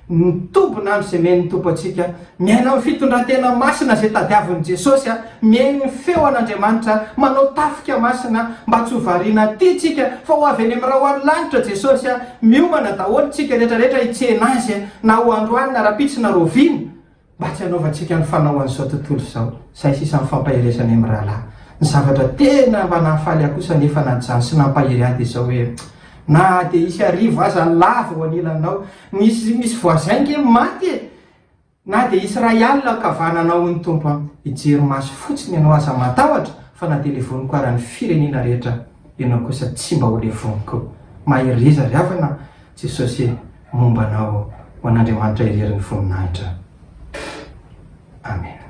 ny tombon'andro izay omen'ny Tompo antsika, miaina amin'ny fitondran-tena masina izay tadiavin'i Jesosy, mihaino ny feo an'Andriamanitra, manao tafika masina mba tsy ho variana aty tsika fa ho avy any amin'ny rahon'ny lanitra Jesosy, miomana daholo tsika rehetra rehetra hitsena Azy na ho androany na rahampitso na rahoviana. Mba tsy hanaovantsika ny fanao an'izao tontolo izao, izay sisa ny fampaherezana eny mirahalahy. Ny zavatra tena mba nahafaly ahy kosa anefa anatin'izany sy nampahery ahy dia izao hoe, na dia hisy arivo aza lavo eo anilanao, misy misy voisin nge maty e! Na dia hisy iray alina ankavananao hoy ny Tompo an, hijery maso fotsiny ianao aza matahotra fa na dia levoniko ara ny firenena rehetra ianao kosa tsy mba ho levoniko. Mahereza ry havana Jesosy momba anao ho an'Andriamanitra irery ny voninahitra. Amen.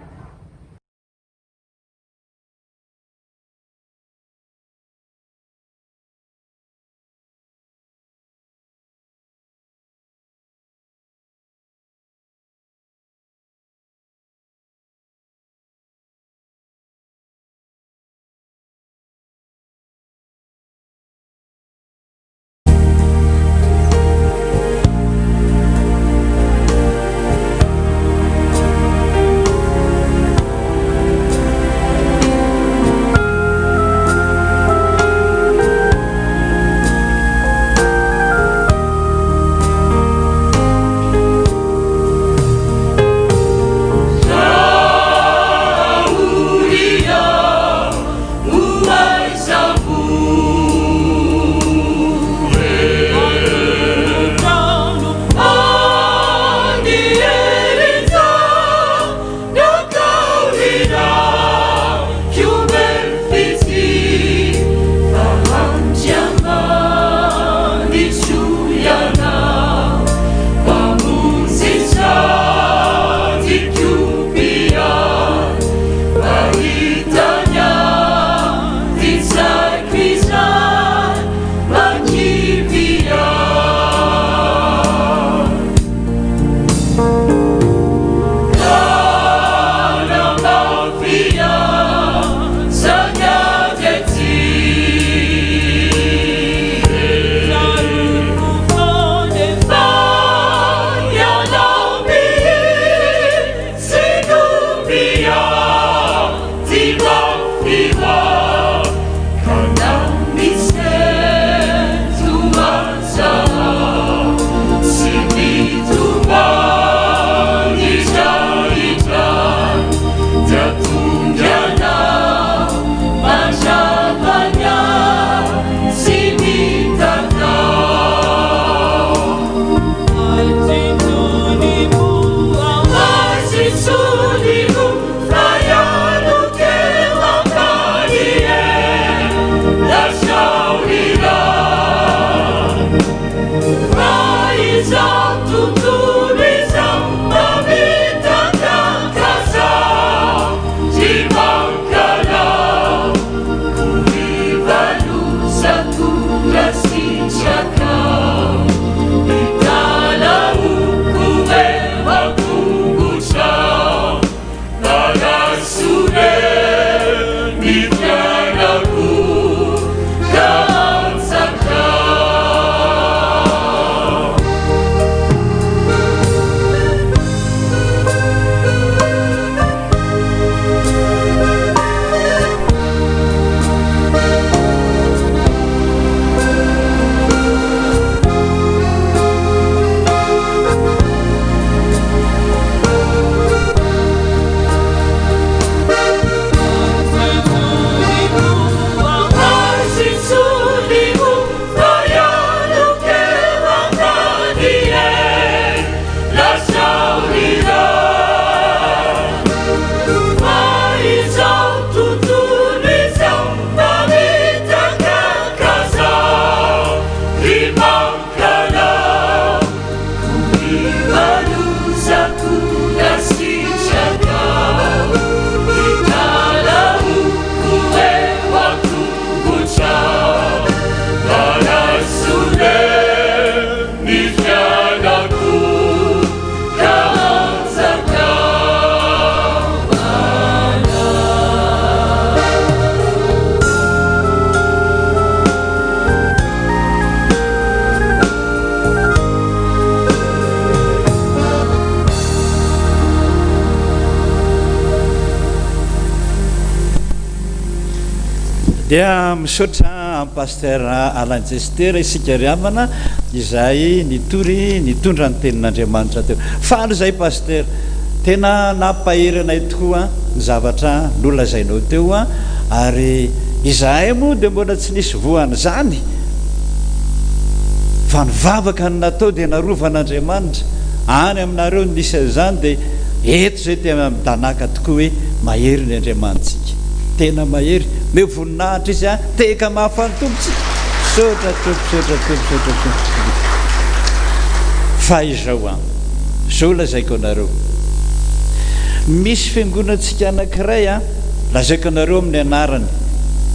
Dia misaotra an'i Pasteur Alain Jester isika ry havana izay nitory nitondra ny tenin'Andriamanitra teo. Faly izahay Pasteur. Tena nampahery anay tokoa ny zavatra nolazainao teo ary izahay moa dia mbola tsy nisy voan'izany fa ny vavaka no natao dia narovan'Andriamanitra. Any aminareo no nisy an'izany dia eto izay tena midanàka tokoa hoe mahery ny Andriamanitsika. Tena mahery. Omeo voninahitra Izy a. Tehaka mafy ho an'ny Tompontsika. Misaotra Tompo, misaotra Tompo, misaotra Tompo. Fa izao an. Izao lazaiko anareo. Misy fiangonantsika anankiray an, lazaiko anareo amin'ny anarany.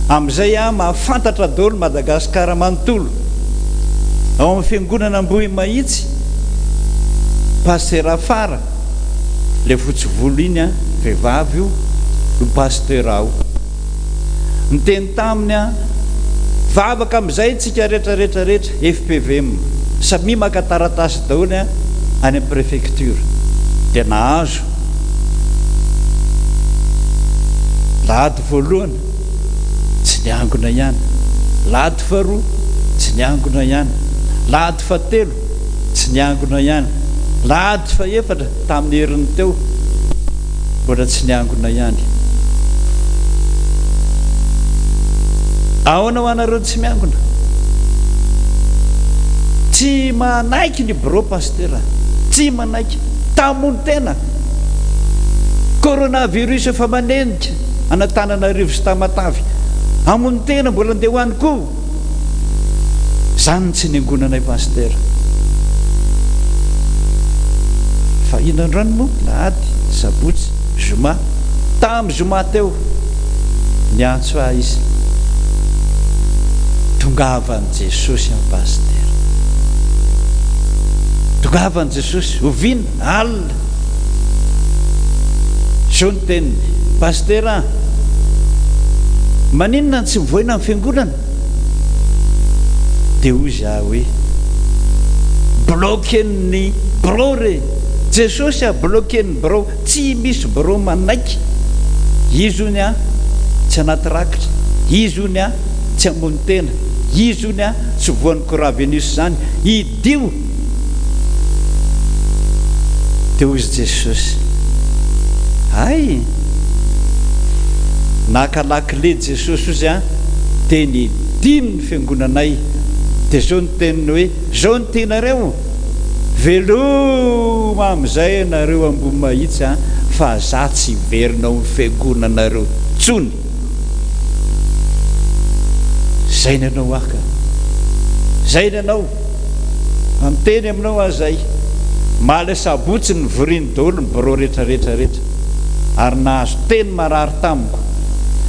Amin'izay an, mahafantatra daholo Madagasikara manontolo. Ao amin'ny fiangonana Ambohimahitsy, Pasitera Fara, ilay fotsy volo iny an, vehivavy io, no pasteur ao. Niteny taminy aho, vavaka amin'izay tsika rehetra rehetra rehetra, fpvm, samia maka taratasy daholo an, any amin'ny préfecture. Dia nahazo. Lahady voalohany, tsy niangona ihany. Lahady faharoa, tsy niangona ihany. Lahady fahatelo, tsy niangona ihany. Lahady fahefatra, tamin'ny heriny teo, mbola tsy niangona ihany. Ahoana ho anareo tsy miangona? Tsy manaiky ny birao pasitera, tsy manaiky. Tamono tena. Coronavirus efa manenika an'Antananarivo sy Tamatave. Hamono tena mbola andeha ho any koa. Zany no tsy niangonanay Pasitera. Fa inona androany moa? Lahady, sabotsy, zoma. Tamin'ny zoma teo, niantso ahy izy. Tongava an'i Jesosy aho Pasitera. Tongava an'i Jesosy. Oviana? Alina. Izao ny teniny, Pasitera a! Maninona no tsy mivoina ny fiangonana? Dia hoy izaho hoe, Bloquer-n'ny birao re! Jesosy a! Bloquer-n'ny birao! Tsy misy birao manaiky! Izy hono a, tsy anaty rakitra, izy hono a, tsy ambony tena, izy hono a, tsy voan'ny coravenus izany, Idio! Dia hoy Jesosy, Hay! Naka lakile Jesosy ozy an, dia nidiny ny fiangonanay, dia zao ny teniny hoe, zao ny tianareo? Veloma amin'izay ianareo Ambohimahitsy an, fa za tsy hiverina ao amin'ny fiangonanareo tsony. Zay ny anao aho ka. Zay ny anao. Fa miteny aminao aho zay. Omaly asabotsy nivoriany daholo ny birao rehetra rehetra rehetra. Ary nahazo teny marary tamiko.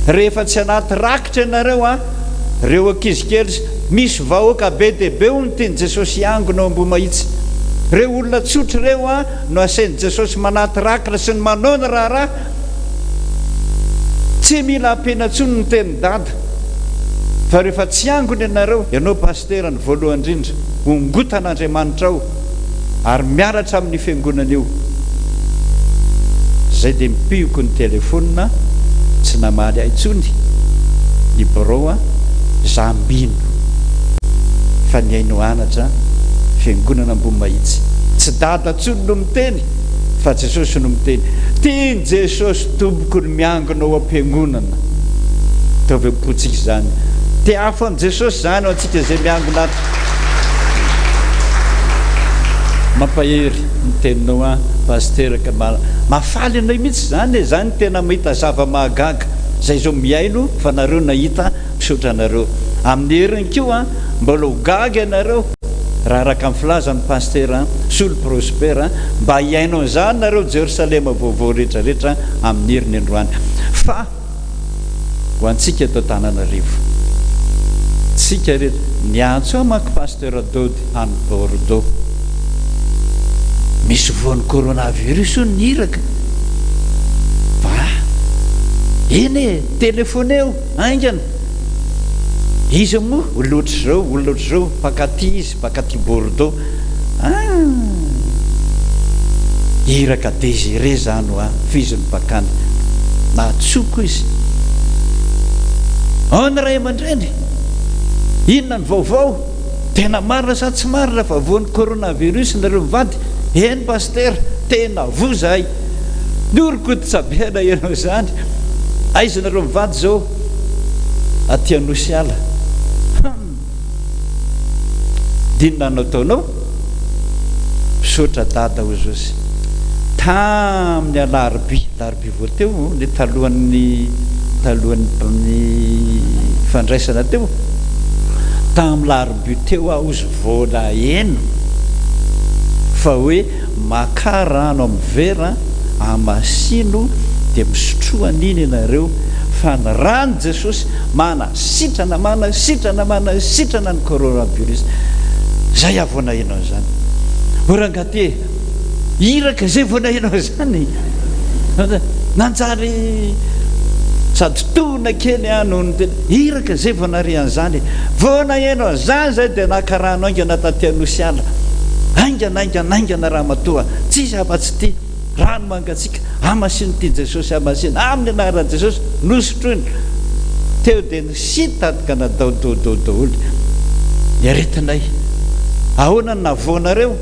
Rehefa tsy anaty rakitra ianareo an, reo ankizy kely sy, misy vahoaka be dia be hono tian'i Jesosy hiangona ao Ambohimahitsy. Reo olona tsotra ireo an no asain'i Jesosy manaty rakitra sy ny manao ny raharaha. Tsy mila ampiana intsony ny tenin'i Dada. Fa rehefa tsy hiangona ianareo, ianao Pasitera no voalohany indrindra, hongotan'Andriamanitra ao ary miaratra amin'io fiangonana io. Zay dia mipihiko ny telephone tsy namaly ahy intsony ny birao za mino fa nihaino anatra fiangonana Ambohimahitsy. Tsy dada intsony no miteny fa Jesosy no miteny. Tian'i Jesosy tompoko ny miangona ao am-piangonana. Ataovy am-pontsika izany. Te afo an'i Jesosy izany ho antsika izay miangona ato. Mampahery ny teninao an Pasitera ka mahafaly anay mihitsy izany e, za no tena mahita zava-mahagaga, zay izao mihaino fa nareo nahita, misaotra anareo. Amin'ny heriny koa mbola ho gaga ianareo raha araka ny filazan'i Pasitera Solo Prosper, mba hihaino an'izany nareo Jerosalema vaovao rehetra rehetra amin'ny heriny androany. Fa. ho antsika eto Antananarivo. Tsika rehetra. Niantso ahy manko Pasteur Dody any Bordeaux. Misy voan'ny coronavirus hono ny iraka. Fa eny e, telephoneo haingana. Iza moa olona ohatr'izao, olona ohatr'izao, mpankaty izy. Baka aty Bordeaux ah! Iraka Désiré zany hoa f'izy no bakany. Nahatsoko izy. Ao ny ray aman-dreny. Inona ny vaovao? Tena marina sa tsy marina fa voan'ny coronavirus nareo mivady? Eny Pasitera, tena voa zahay. Nihoron-koditra be anay izany. Aiza nareo mivady izao? Aty Anosiala. Hum! D'inona no ataonao? Misaotra Dada hoy Josy. Tamin'ny alarobia, alarobia vao teo, ny talohan'ny talohan'ny fandraisana teo, tamin'ny larobia teo aho hozy vao naheno fa hoe makà rano amin'ny vera, amasino dia misotroa an'iny ianareo fa ny ran'i Jesosy manasitrana, manasitrana, manasitrana ny coronavirus. Zay aho vao naheno an'izany. O rangahy ty e! Iraka izay vao naheno an'izany. Nanjary sady tohina kely aho noho ny teny. Iraka izay vao nahare an'izany. Vao naheno an'izany izay dia naka rano haingana taty Anosiala. Haingana, haingana, haingana ramatoa. Tsisy afa-tsy ity. Rano mangatsiaka. Hamasino ity Jesosy, hamasino. Amin'ny anaran'i Jesosy. Nosotroiny. Teo dia nisintaka natao dodo daholo ny aretinay. Ahoana no nahavoanareo?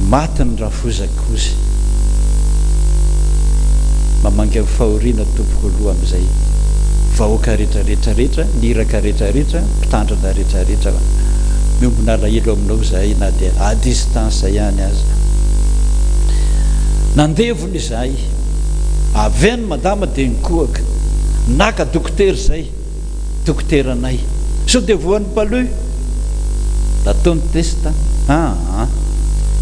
Maty ny rafozako hozy. Mamangy amin'ny fahoriana tompoko aloha amin'izay vahoaka rehetra rehetra rehetra, ny iraka rehetra rehetra, mpitandrina rehetra rehetra. Miombona alahelo aminao izahay na dia à distance ihany aza. Nandevona izahay. Avy any madama dia nikohaka. Naka dokotera izay. Dokoteranay. Sao dia voan'ny palu? Natao ny test aa.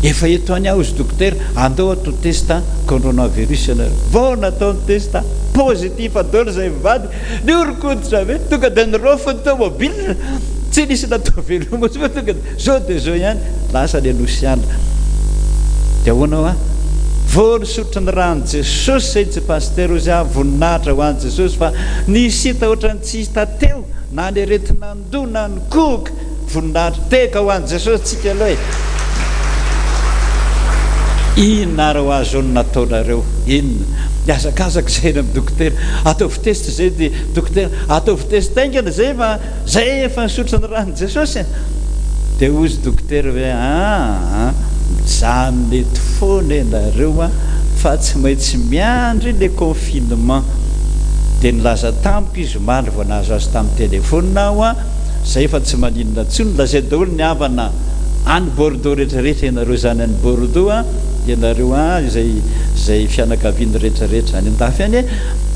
Efa eto any aho hozy dokotera, andao atao test coronavirus ianareo. Vao natao ny test, positif daholo izay mivady, nihoron-koditra be, tonga dia niraofy ny tomobile, tsy nisy natao veloma intsony fa tonga dia zao dia zao ihany, lasa any Anosiala. Dia ahoana hoa? Vao nisotro ny ran'i Jesosy izay tsy pasitera hozy aho, voninahitra ho an'i Jesosy fa nisy hita ohatran'ny tsy hita teo na ny aretin'andoha na ny kohoka, voninahitra tehaka ho an'i Jesosy tsika aloha e! Inona ary hoa zao no nataonareo? Inona? Mihazakazaka izay eny amin'ny dokotera, ataovy test izay dia dokotera, ataovy test haingana izay fa Zay efa nisotro ny ran'i Jesosy e! Dia hozy dokotera hoe aa mijanona eto foana ianareo an fa tsy maintsy miandry le confinement. Dia nilaza tamiko izy omaly vao nahazo azy tamin'ny telephone aho an, zay efa tsy maninona intsony, lazay daholo ny havana any Bordeaux rehetra rehetra ianareo izany any Bordeaux an, ianareo an izay izay fianakaviany rehetra rehetra any andafy any e!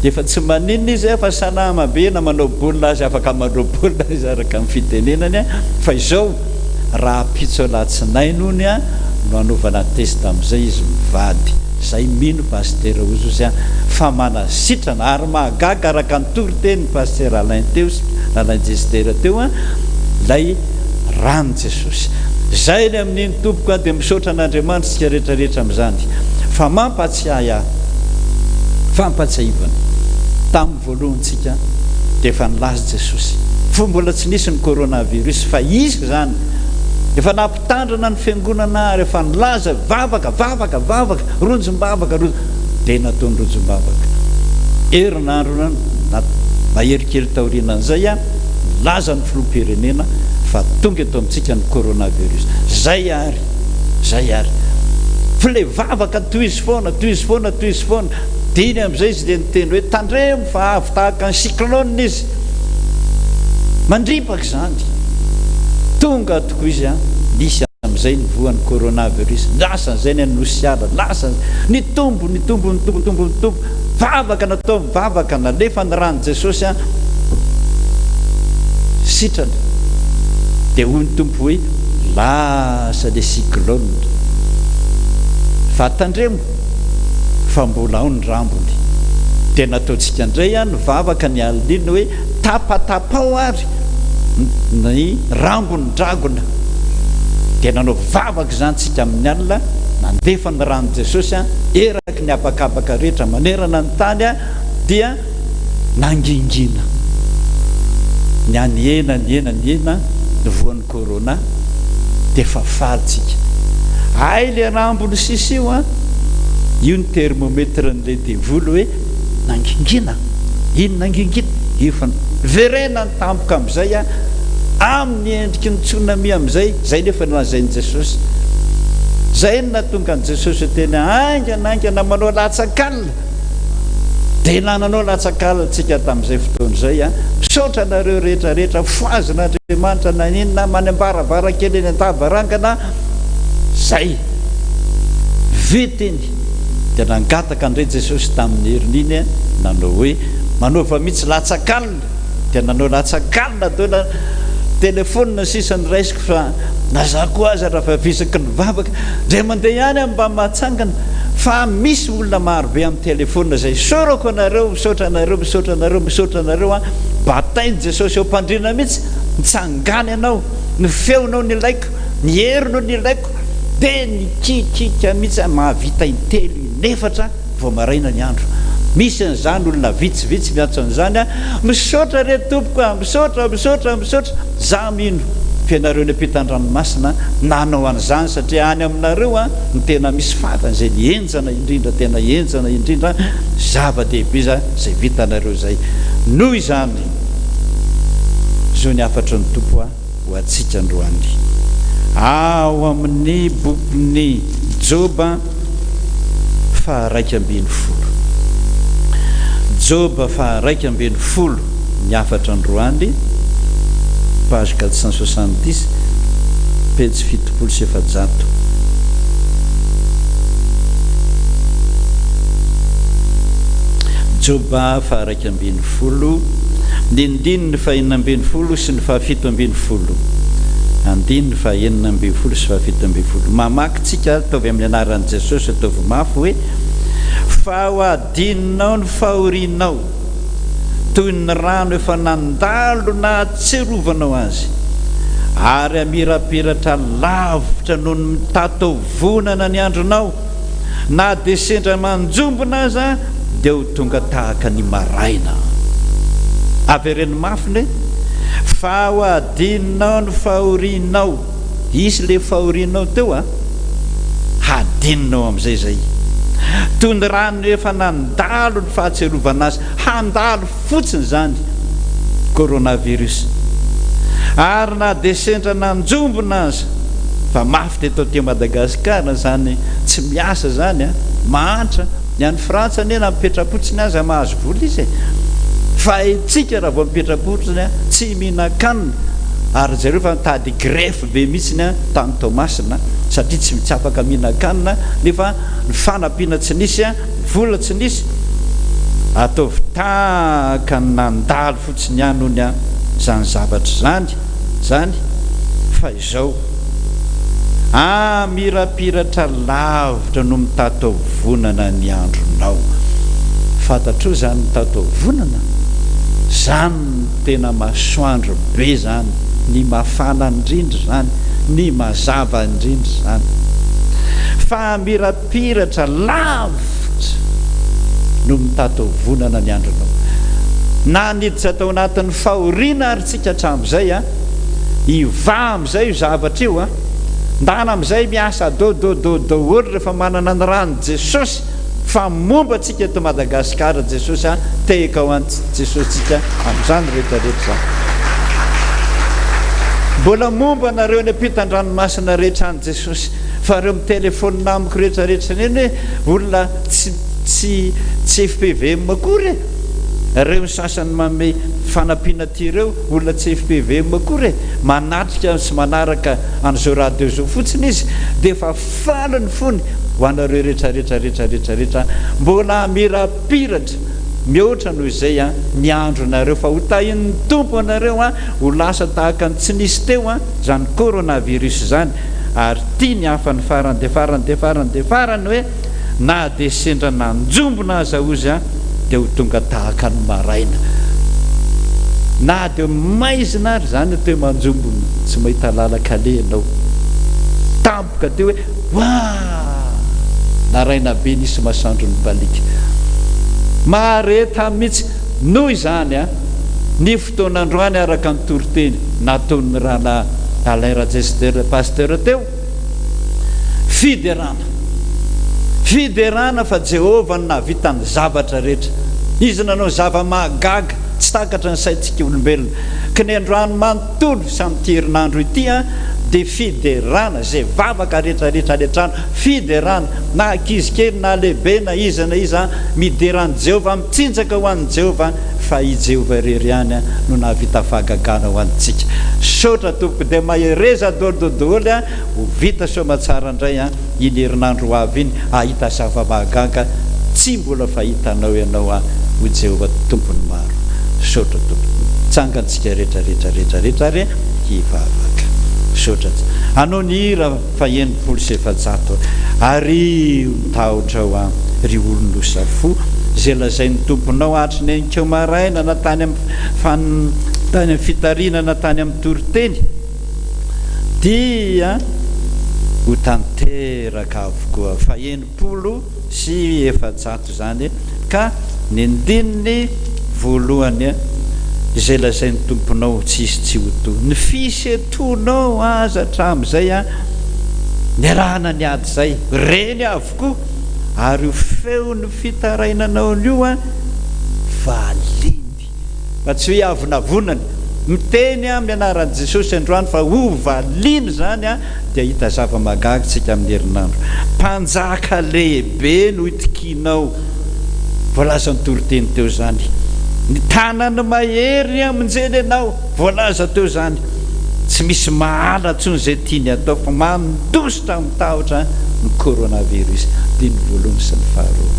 Efa tsy maninona izy fa salama be na manao baolina aza afaka manao baolina izy araka ny fitenenany fa izao rahampitso alatsinainy hono no hanaovana test amin'izay izy mivady zay mino Pasitera Ozozy fa manasitrana ary mahagaga araka ny toritenin'i Pasitera Alain teo sy Alain Jester teo ilay ran'i Jesosy zay ny amin'iny tompoko a dia misaotra an'Andriamanitra isika rehetra rehetra amin'izany fa mampatsiahy ahy Fampatsiahivana, Tamin'ny voalohany tsika dia efa nilaza Jesosy fony mbola tsy nisy ny coronavirus fa hisy izany. Efa nampitandrina ny fiangonana ary efa nilaza vavaka, vavaka, vavaka, ronjom-bavaka, ronjom dia nataony ronjom-bavaka. Herinandro na mahery kely taorianan'izay, nilaza ny filoham-pirenena fa tonga eto amintsika ny coronavirus. Zay ary, zay ary. Fa ilay vavaka tohizo foana, tohizo foana, tohizo foana. Dia iny amin'izay izy dia niteny hoe, Tandremo fa avy tahaka ny cyclone izy. Mandripaka izany. Tonga tokoa izy an, nisy amin'izay ny voan'ny coronavirus. Lasa izay ny any Nosiala, lasa. Nitombo, nitombo, nitombo, nitombo, nitombo. Vavaka natao, vavaka nalefa ny ran'i Jesosy an. Sitrana. Dia hoy ny Tompo hoe, Lasa le cyclone. Fa tandremo fa mbola ao ny rambony. Dia nataontsika indray an ny vavaka ny alina iny hoe tapatapao ary ny rambon'ny dragona. Dia nanao vavaka izany tsika amin'ny alina, nandefa ny ran'i Jesosy an eraky ny habakabaka rehetra manerana ny tany an dia nangingina. Nihanihena nihena nihena ny voan'ny corona dia efa faly tsika. Hay le rambony sisa io an! Io ny thermomètre n'le devoly hoe nangingina, iny nangingina. Efa verenany tampoka amin'izay amin'ny endriky ny tsunami amin'izay, izay nefa no lazain'i Jesosy. Izay no nahatonga an'i Jesosy hiteny haingana haingana manao latsak'alina. Dia nananao latsak'alina tsika tamin'izay fotoana izay an. Misaotra anareo rehetra rehetra, fohazin'Andriamanitra na inona, any am-baravarankely eny an-davarangana, izay. Vita iny. Dia nangataka indray Jesosy tamin'ny heriny iny nanao hoe, Manaova mihitsy latsak'alina. Dia nanao latsak'alina teo na telephone sisa no raisiko fa na za koa aza raha fa visaky ny vavaka indray mandeha ihany aho mba mahatsangana fa misy olona maro be amin'ny telephone izay isaorako anareo, misaotra anareo, misaotra anareo, misaotra anareo an, batain'i Jesosy eo am-pandriana mihitsy, mitsangàna ianao, ny feonao no ilaiko, ny herinao no ilaiko. Dia nikiakiaka mihitsy aho, mahavita intelo, inefatra vao maraina ny andro. Misy an'izany olona vitsivitsy miantso an'izany an, misaotra re tompoko a, misaotra, misaotra, misaotra. Za mino fa ianareo any ampitan-dranomasina nanao an'izany satria any aminareo an no tena misy farany izay ny henjana indrindra, tena henjana indrindra, zava-dehibe izay vitanareo izay. Noho izany, izao ny hafatry ny Tompo a. ho antsika androany. Ao amin'ny bokin'i Joba faha-11. Joba faha-11 ny hafatra androany, page 470, pejy 470. Joba faha-11, ny andininy faha-16 sy ny faha-17. Andininy faha-16 sy faha-17. Mamaky tsika, ataovy amin'ny anaran'i Jesosy, ataovy mafy hoe, Fa ho adinonao ny fahorianao, toy ny rano efa nandalo nahatsiarovanao azy, ary hamirapiratra lavitra noho ny mitataovonana ny andronao, na dia sendra manjombona aza dia ho tonga tahaka ny maraina. Avereno mafy ny hoe, Fa ho adinonao ny fahorianao. Hisy ilay fahorianao teo an! Hadinonao amin'izay izay. Toy ny rano efa nandalo ny fahatsiarovana azy. Handalo fotsiny izany coronavirus. Ary na dia sendra nanjombona aza, fa mafy teto aty Madagascar izany tsy miasa izany an, mahantra, ny any Frantsa anie na mipetra-potsiny aza mahazo vola izy e, fa itsika raha vao mipetra-potsiny an, tsy mihinan-kanina, ary jereo fa nitady greffe be mihitsiny an tany Toamasina satria tsy tsy afaka mihinan-kanina nefa ny fanampiana tsy nisy an, Vola tsy nisy, ataovy tahaka ny nandalo fotsiny ihany hono an izany zavatra izany izany fa izao amirapiratra lavitra no mitataovonana ny andronao. Fantatrao izany mitataovonana? Izany no tena masoandro be izany, ny mafana indrindra izany, ny mazava indrindra izany. Fa amirapiratra lavitra no mitataovonana ny andronao. Na niditra tao anatin'ny fahoriana ary tsika hatramin'izay an, hivaha amin'izay io zavatra io an, ndana amin'izay miasa dododo daholo rehefa manana ny ran'i Jesosy fa momba antsika eto Madagasikara Jesosy an, tehaka ho an'i Jesosy tsika amin'izany rehetra rehetra izany. Mbola momba anareo any ampitan-dranomasina rehetra any Jesosy. Fa ireo mitelefaonina amiko rehetra rehetra ireny hoe olona tsy tsy tsy fpvm akory e! Ireo ny sasany manome fanampiana aty ireo olona tsy fpvm akory e! Manatrika sy manaraka an'izao radio izao fotsiny izy dia efa faly ny fony ho anareo rehetra rehetra rehetra rehetra rehetra mbola hamirapiratra mihoatra noho izay an ny andronareo fa ho tahin'ny Tompo anareo an ho lasa tahaka ny tsy nisy teo an izany coronavirus izany Ary tia ny hafa ny farany dia farany dia farany dia farany hoe na dia sendra nanjombona aza ozy an dia ho tonga tahaka ny maraina. Na dia maizina ary izany atao hoe manjombona tsy mahita lalan-kaleha ianao. Tampoka teo hoe waa! Naraina be nisy masoandro nibaliaka. Mahareta mihitsy. Noho izany an, ny fotoana androany araka ny toriteny nataon'ny rahalahy Alain Rajester Pasteur teo, fiderana. Fiderana fa Jehovah no nahavita ny zavatra rehetra. Izy nanao zava-mahagaga. tsy takatra ny saintsika olombelona. Ka ny androany manontolo sy amin'ity herinandro ity dia fiderana, izay vavaka rehetra rehetra any an-trano, fiderana, na ankizy kely na lehibe na iza na iza, midera an'i Jehovah, mitsinjaka ho an'i Jehovah, fa i Jehovah irery ihany no nahavita fahagagana ho antsika. Misaotra tompoko, dia mahereza daholo daholo, ho vita soamatsara indray iny herinandro ho avy iny, hahita zava-mahagaga tsy mbola fahitanao ianao aho, hoy Jehovah Tompon'ny maro. Misaotra tompoko. Tsangantsika rehetra rehetra rehetra rehetra ary hivavaka. Misaotra. Anao ny hira faha-460. Ario ny tahotrao an, ry olon-dosa fo, izay lazain'ny Tomponao hatry ny aninkeo maraina na tany amin'ny fan, tany amin'ny fitarihana na tany amin'ny toriteny, dia ho tanteraka avokoa. Faha-460 izany ka ny andininy voalohany izay lazain'ny Tomponao tsy hisy tsy ho to. Ny fisentoanao aza hatramin'izay niarahana niady izay, reny avokoa, ary io feon'ny fitarainanao io valiany. Fa tsy hoe hiavonavonana. Miteny aho amin'ny anaran'i Jesosy androany fa ho valiana izany dia hahita zava-mahagaga isika amin'ny herinandro. Mpanjaka lehibe no itokianao. Voalazan'ny toriteny teo izany. Ny tanany mahery hamonjena ianao. Voalaza teo izany. Tsy misy mahala intsony izay tiany atao fa mandositra amin'ny tahotra ny coronavirus. Andininy voalohany sy ny faharoa.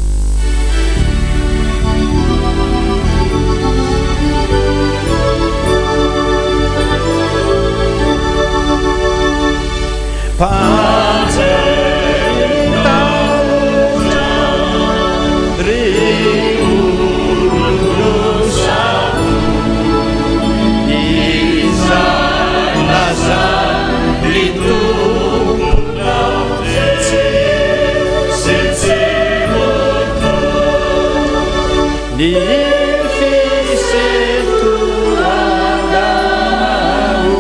Ny fisentoanao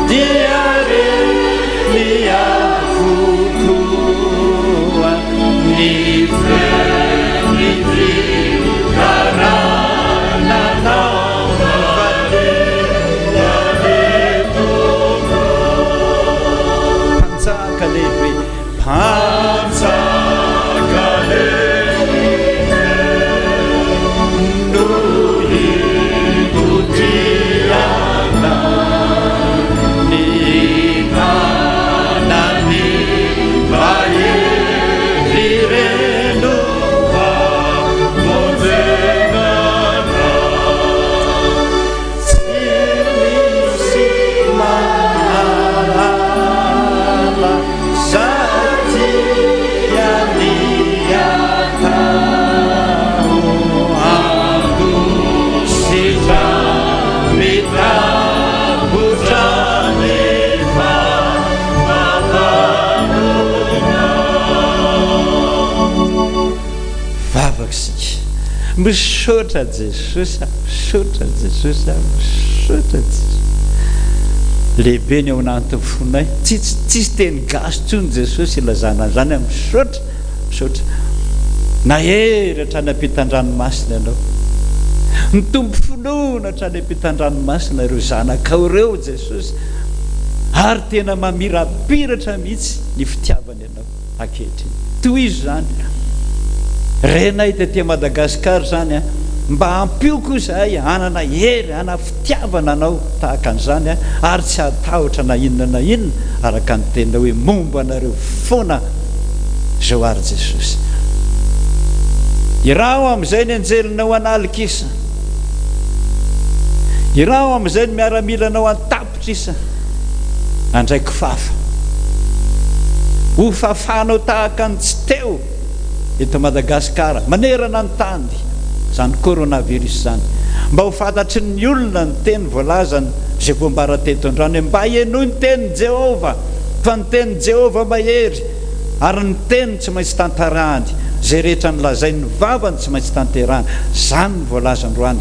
dia reny avokoa ny feon'ny fikarananao fa tena ny Tompo. Mpanjaka lehibe. Mpanjaka lehibe no itodiana ny tanany mahery ireny famonjena anao. Tsy misy mahalala Satria ny atao handositra mitahotra ny fahavalonao. Vavaka isika. Misaotra Jesosy a, misaotra Jesosy a, misaotra Jesosy. Lehibe ny ao anatin'ny fonay. Tsisy tsisy teny gasy tsony Jesosy ilazana an'izany a, misaotra, misaotra. Nahery hatrany ampitan-dranomasina ianao. Nitombo finoana hatrany ampitan-dranomasina ireo zanakao ireo Jesosy. Ary tena mamirapiratra mihitsy ny fitiavany anao. ankehitriny. Tohizo izany. Renay tety Madagascar izany an. Mba ampio koa izahay hanana hery, hanana fitiavana anao tahaka an'izany an, ary tsy hatahotra na inona na inona araka ny teninao hoe momba anareo foana izao ary Jesosy. Iraho amin'izay ny anjelinao an'alikisa. Iraho amin'izay ny miaramilanao an-tapitrisa. Tapitrisa handray kifafa. Ho fafanao tahaka ny tsy teo eto Madagasikara, manerana ny tany, izany coronavirus izany. Mba ho fantatry ny olona ny teny voalazany izay voambara teto androany hoe mba henoy ny tenin'i Jehovah, fa ny tenin'i Jehovah mahery, ary ny teniny tsy maintsy tantarahany, izay rehetra nolazain'ny vavany tsy maintsy tanterahany. Izany no voalaza androany.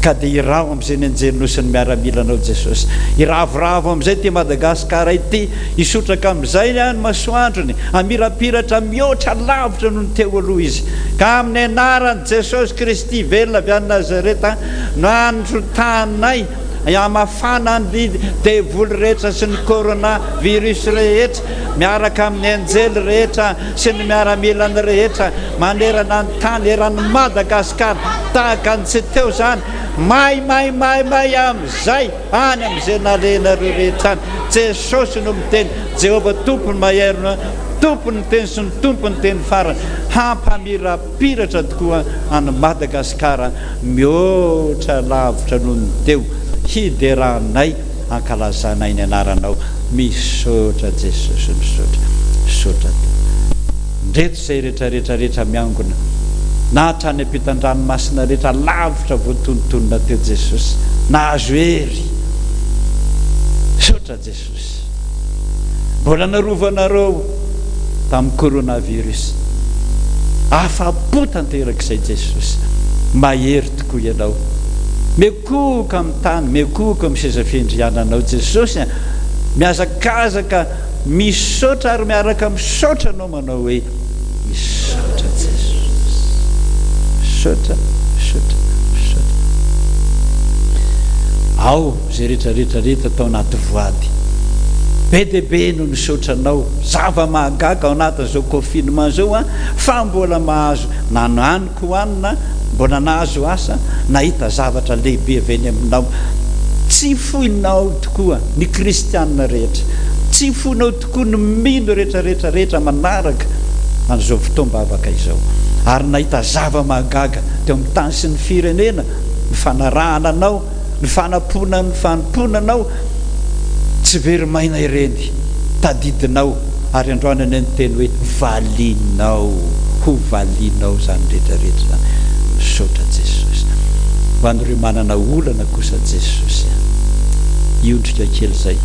Ka dia iraho amin'izay ny anjelinao sy ny miaramilanao Jesosy. Hiravoravo amin'izay ity Madagasikara ity, hisotraka amin'izay ny masoandrony, hamirapiratra mihoatra lavitra noho ny teo aloha izy. Ka amin'ny anaran'i Jesosy Kristy velona avy any Nazareta no androtahanay hamafana ny devoly rehetra sy ny corona virus rehetra miaraka amin'ny anjely rehetra sy ny miaramilany rehetra manerana ny tany eran'i Madagasikara tahaka ny tsy teo izany may may may may amin'izay any amin'izay nalehanareo rehetra any. Jesosy no miteny, Jehovah Tompony mahery no Tompon'ny teny sy ny Tompon'ny teny farany. Hampamirapiratra tokoa an'i Madagasikara mihoatra lavitra noho ny teo. Hideranay, ankalazanay ny anaranao. Misaotra Jesosy, misaotra. Misaotra Tompo. Ndreto izay rehetra rehetra miangona na hatrany ampitan-dranomasina rehetra lavitra voatonontonona teo Jesosy nahazo hery. Misaotra Jesosy. Mbola narovanareo tamin'ny coronavirus. Afa-po tanteraka izay Jesosy. Mahery tokoa Ianao. Mikohoka amin'ny tany, mikohoka amin'ny seza fiandriananao Jesosy a. Mihazakazaka misaotra ary miaraka misaotra Anao manao hoe misaotra Jesosy. Misaotra, misaotra, misaotra. Ao izay rehetra rehetra rehetra tao anaty voady. Be dia be no nisaotra Anao. Zava-mahagaga ao anatin'izao confinement izao an, fa mbola mahazo na hanin-kohanina, mbola nahazo asa, nahita zavatra lehibe avy eny aminao. Tsy foinao tokoa ny kristiana rehetra. Tsy foinao tokoa ny mino rehetra rehetra rehetra manaraka an'izao fotoam-bavaka izao. Ary nahita zava-mahagaga teo amin'ny tany sy ny firenena ny fanarahana anao, ny fanampoana ny fanompoana anao. Tsy very maina ireny. Tadidinao ary androany anie ny teny hoe valianao, ho valianao izany rehetra rehetra izany. Misaotra Jesosy. Ho an'ireo manana olana kosa Jesosy a. Hiondrika kely izay,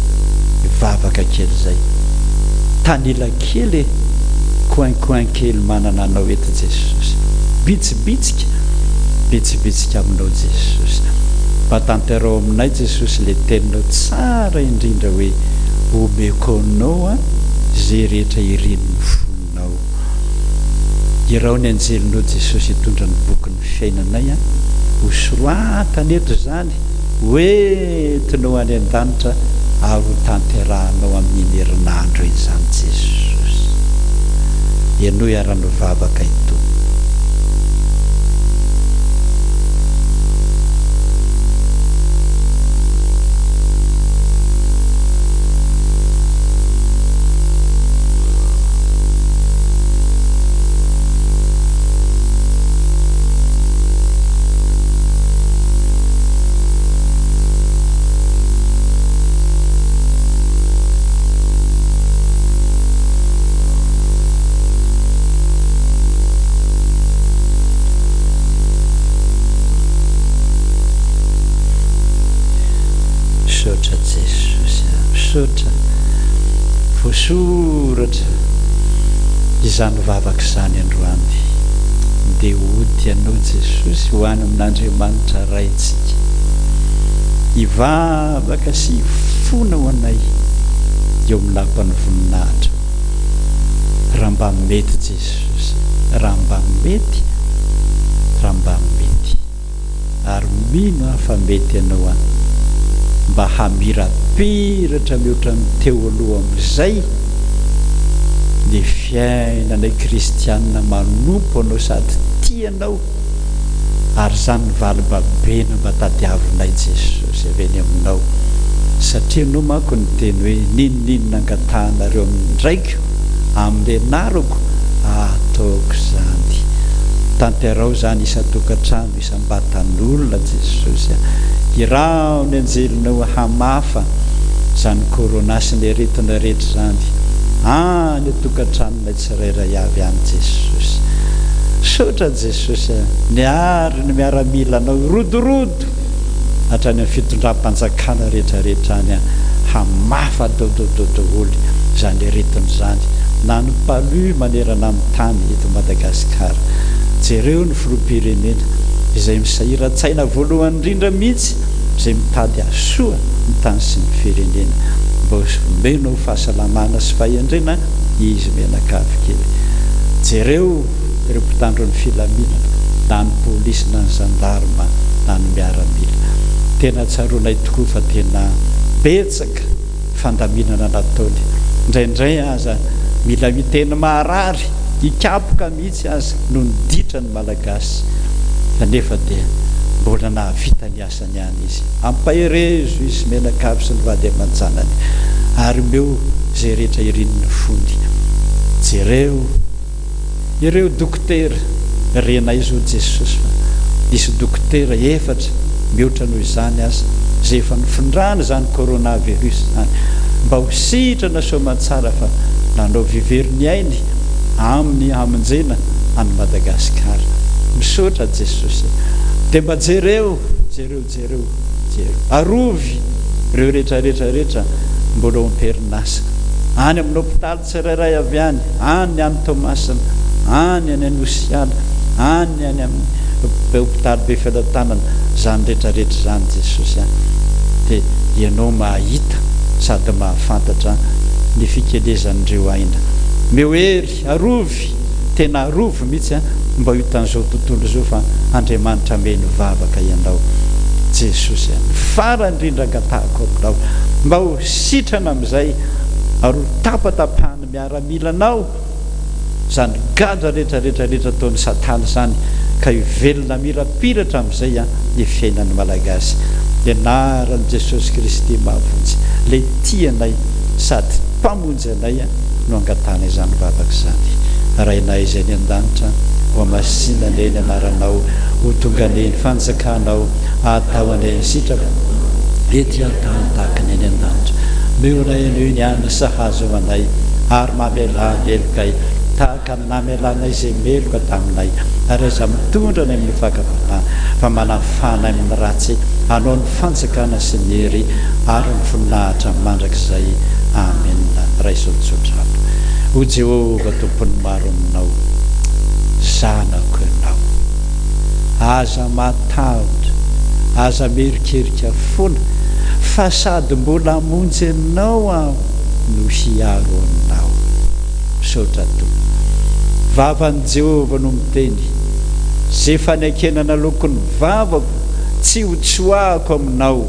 hivavaka kely izay. Tanila kely e, coin coin kely manana anao eto Jesosy. Bitsibitsika, bitsibitsika aminao Jesosy. Mba tanterao aminay Jesosy le teninao tsara indrindra hoe omeko anao an ze rehetra irin'ny fonao. Iraho ny anjelinao Jesosy hitondra ny bokin'ny fiainanay an, ho soratana eto izany, ho entinao any an-danitra ary ho tanterahanao amin'iny herinandro iny izany Jesosy. Henoy ara ny vavaka Tompo. Misaotra Jesosy a, misaotra. Voasoratra izany vavaka izany androany. Ndeha hody ianao Jesosy ho any amin'Andriamanitra Raintsika. Hivavaka sy hifona ho anay eo amin'ny lapan'ny voninahitrao. Raha mba mety Jesosy, raha mba mety, raha mba mety. Ary mino aho fa mety ianao an! Mba hamirapiratra mihoatra ny teo aloha amin'izay ny fiainanay kristianina manompo anao sady tia anao ary izany ny valibabena mba tadiavinay Jesosy avy eny aminao satria ianao manko niteny hoe n'inon'inona angatahanareo amin'ny Raiko amin'ny anarako ataoko izany. Tanterao izany isan-tokantrano, isam-batan'olona Jesosy a. Iraho ny anjelinao hamafa izany corona sy ny aretina rehetra izany any an-tokantranonay tsirairay avy any Jesosy. Misaotra Jesosy a, niaro ny miaramilanao hirodorodo hatrany amin'ny fitondram-panjakana rehetra rehetra any hamafa dodododooly izany aretina izany na ny palu manerana ny tany eto Madagasikara. Jereo ny filoham-pirenena. Izay misahiran-tsaina voalohany indrindra mihitsy izay mitady hahasoa ny tany sy ny firenena. Mba omenao fahasalamana sy fahendrena izy mianakavy kely. Jereo ireo mpitandro ny filaminana, na ny polisy na ny zandarma na ny miaramila. Tena tsaroanay tokoa fa tena betsaka fandaminana nataony. Indraindray aza mila miteny maharary, hikapoka mihitsy aza noho ny ditra ny Malagasy kanefa dia mbola nahavita ny asany ihany izy. Ampaherezo izy mianakavy sy ny vady aman-janany ary omeo izay rehetra irin'ny fony. Jereo ireo dokotera, renay izao Jesosy fa nisy dokotera efatra mihoatra noho izany aza izay efa nifindrana izany coronavirus izany mba ho sitrana soamantsara fa nanao vivery ny ainy aminy hamonjena an'i Madagasikara. Misaotra Jesosy. Dia mba jereo, jereo, jereo, jereo. Arovy ireo rehetra rehetra rehetra mbola ao am-perinasa. Any amin'ny hopitaly tsirairay avy any, any any Toamasina, any any Anosiala, any any amin'ny hopitaly Befelatanana, izany rehetra rehetra izany Jesosy a. Dia Ianao mahita sady mahafantatra ny fikelezan'ireo aina. Meo hery, arovy, tena arovy mihitsy an, mba ho hitan'izao tontolo izao fa Andriamanitra meno vavaka ianao. Jesosy an, ny farany indrindra angatahako aminao, mba ho sitrana amin'izay ary ho tapatapahan'ny miaramilanao izany gadra rehetra rehetra rehetra ataon'i satana izany ka hivelona mirapiratra amin'izay an ny fiainan'ny Malagasy. Ny anaran'i Jesosy Kristy mahavonjy, ilay tia anay sady Mpamonjy anay no angatahana izany vavaka izany. Rainay izay any an-danitra, hohamasina anie ny anaranao, ho tonga anie ny fanjakanao, atao anie ny sitraponao ety an-tany tahaka ny any an-danitra. Omeo anay anio ny hanina sahaza ho anay, ary mamelà ny helokay, tahaka ny namelanay izay meloka taminay, ary aza mitondra anay amin'ny fakam-panahy, fa manafà anay amin'ny ratsy, Anao ny fanjakana sy ny hery ary ny voninahitra mandrakizay. Amena. Raiso ny tsodrano. O Jehovah Tompon'ny maro aminao, zanako ianao. Aza matahotra, aza mierikerika foana, fa sady mbola hamonjy anao aho no hiaro anao. Misaotra Tompo. Vavan'i Jehovah no miteny, Ze fanekena naloako ny vavako tsy ho tsoahako aminao,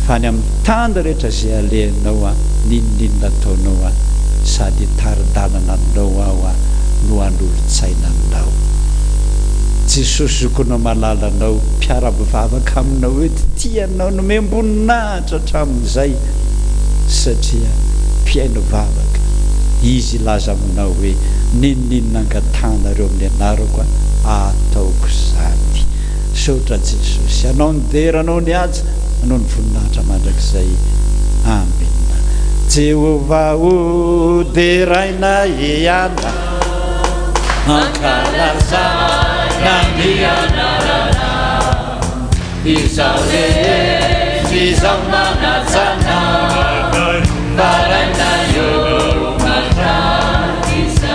fa any amin'ny tany rehetra izay alehanao aho, n'inon'inona ataonao aho, sady hitari-dalana anao aho aho no hanolo-tsaina anao. Jesosy zokinao malalanao, mpiara-mivavaka aminao eto, tia anao, nomem-boninahitra hatramin'izay, satria mpihaino vavaka, Izy hilaza aminao hoe, n'inon'inona angatahanareo amin'ny anarako aho, ataoko izany. Misaotra Jesosy. Anao ny dera, Anao ny haja, Anao ny voninahitra mandrakizay. Amena. Jehovah o, deraina ianao. Ankalazana ny anaranao. Izaho rehetra izao manaja Anao. Maraina eo mandrakizay.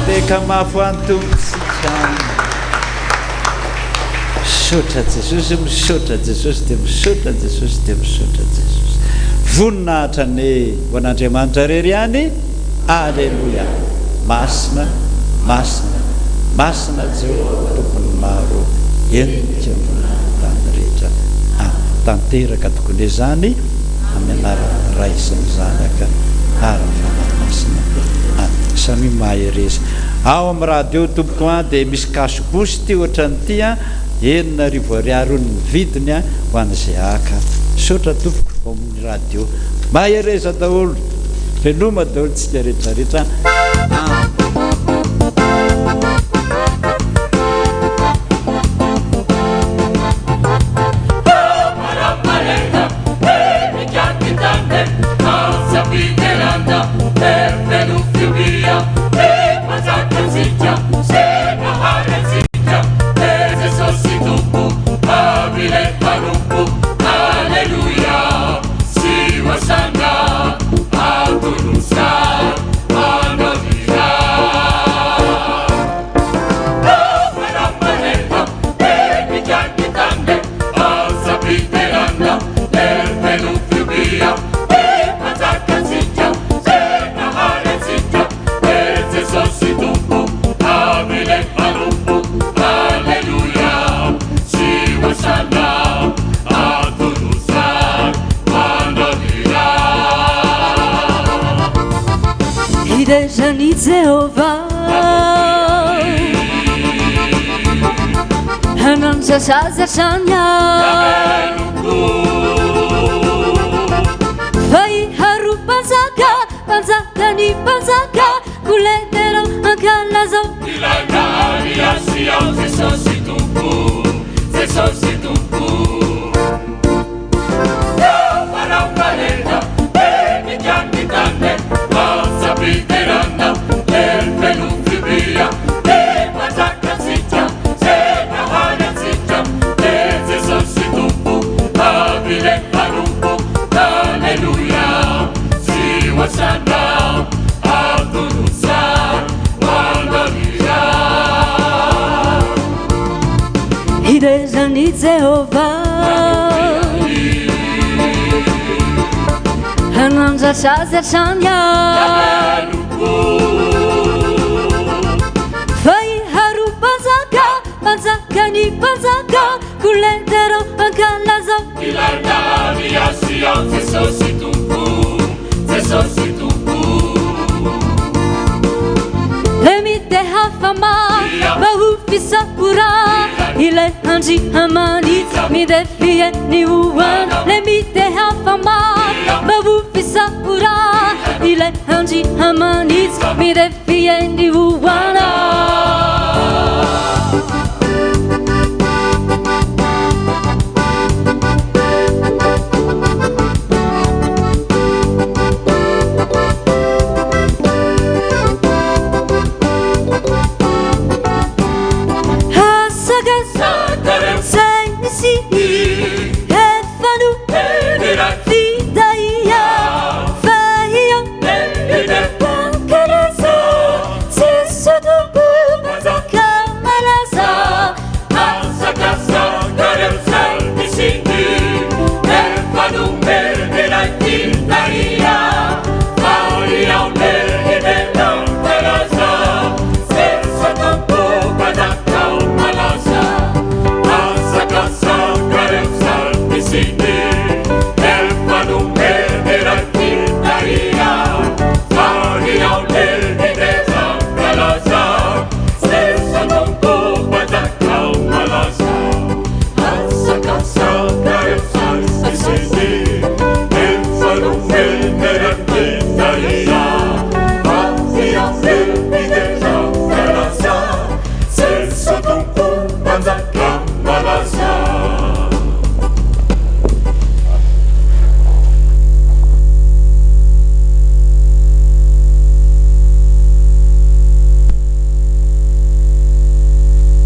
Teka mafy ho an'ny Tompo isika. Misaotra Jesosy, misaotra Jesosy, dia misaotra Jesosy, dia misaotra Jesosy. Voninahitra anie ho an'Andriamanitra irery ihany. Aleloia. Masina, masina, masina Jehovah Tompon'ny maro, henika ambonin'ny tany rehetra. Amen. Tanteraka tokoa izany. Amin'ny anaran'ny Ray sy ny Zanaka ary ny Fanahy Masina. Amen. Samia mahereza. Ao amin'ny radio tompoko an dia misy cache bouche ity ohatran'ity an, 6000 ariary hono ny vidiny an ho an'izay haka. Misaotra tompoko ao amin'ny radio. Mahereza daholo. Veloma daholo tsika rehetra rehetra. Amen. Hidera an'i Jehovah. Hanandratra azy hatrany aho. Fa i Haru mpanjaka, mpanjakan'ny mpanjaka, koa derao ankalazao. Hidera an'i Jehovah. Hanandratra azy hatrany aho. Fa i Haru mpanjaka, mpanjakan'ny mpanjaka, koa derao ankalazao. Le mitehafa mba ho fisaora ilay Andriamanitra midefie ny hoana. Le mitehafa mba ho fisaora ilay Andriamanitra midefie ny hoana.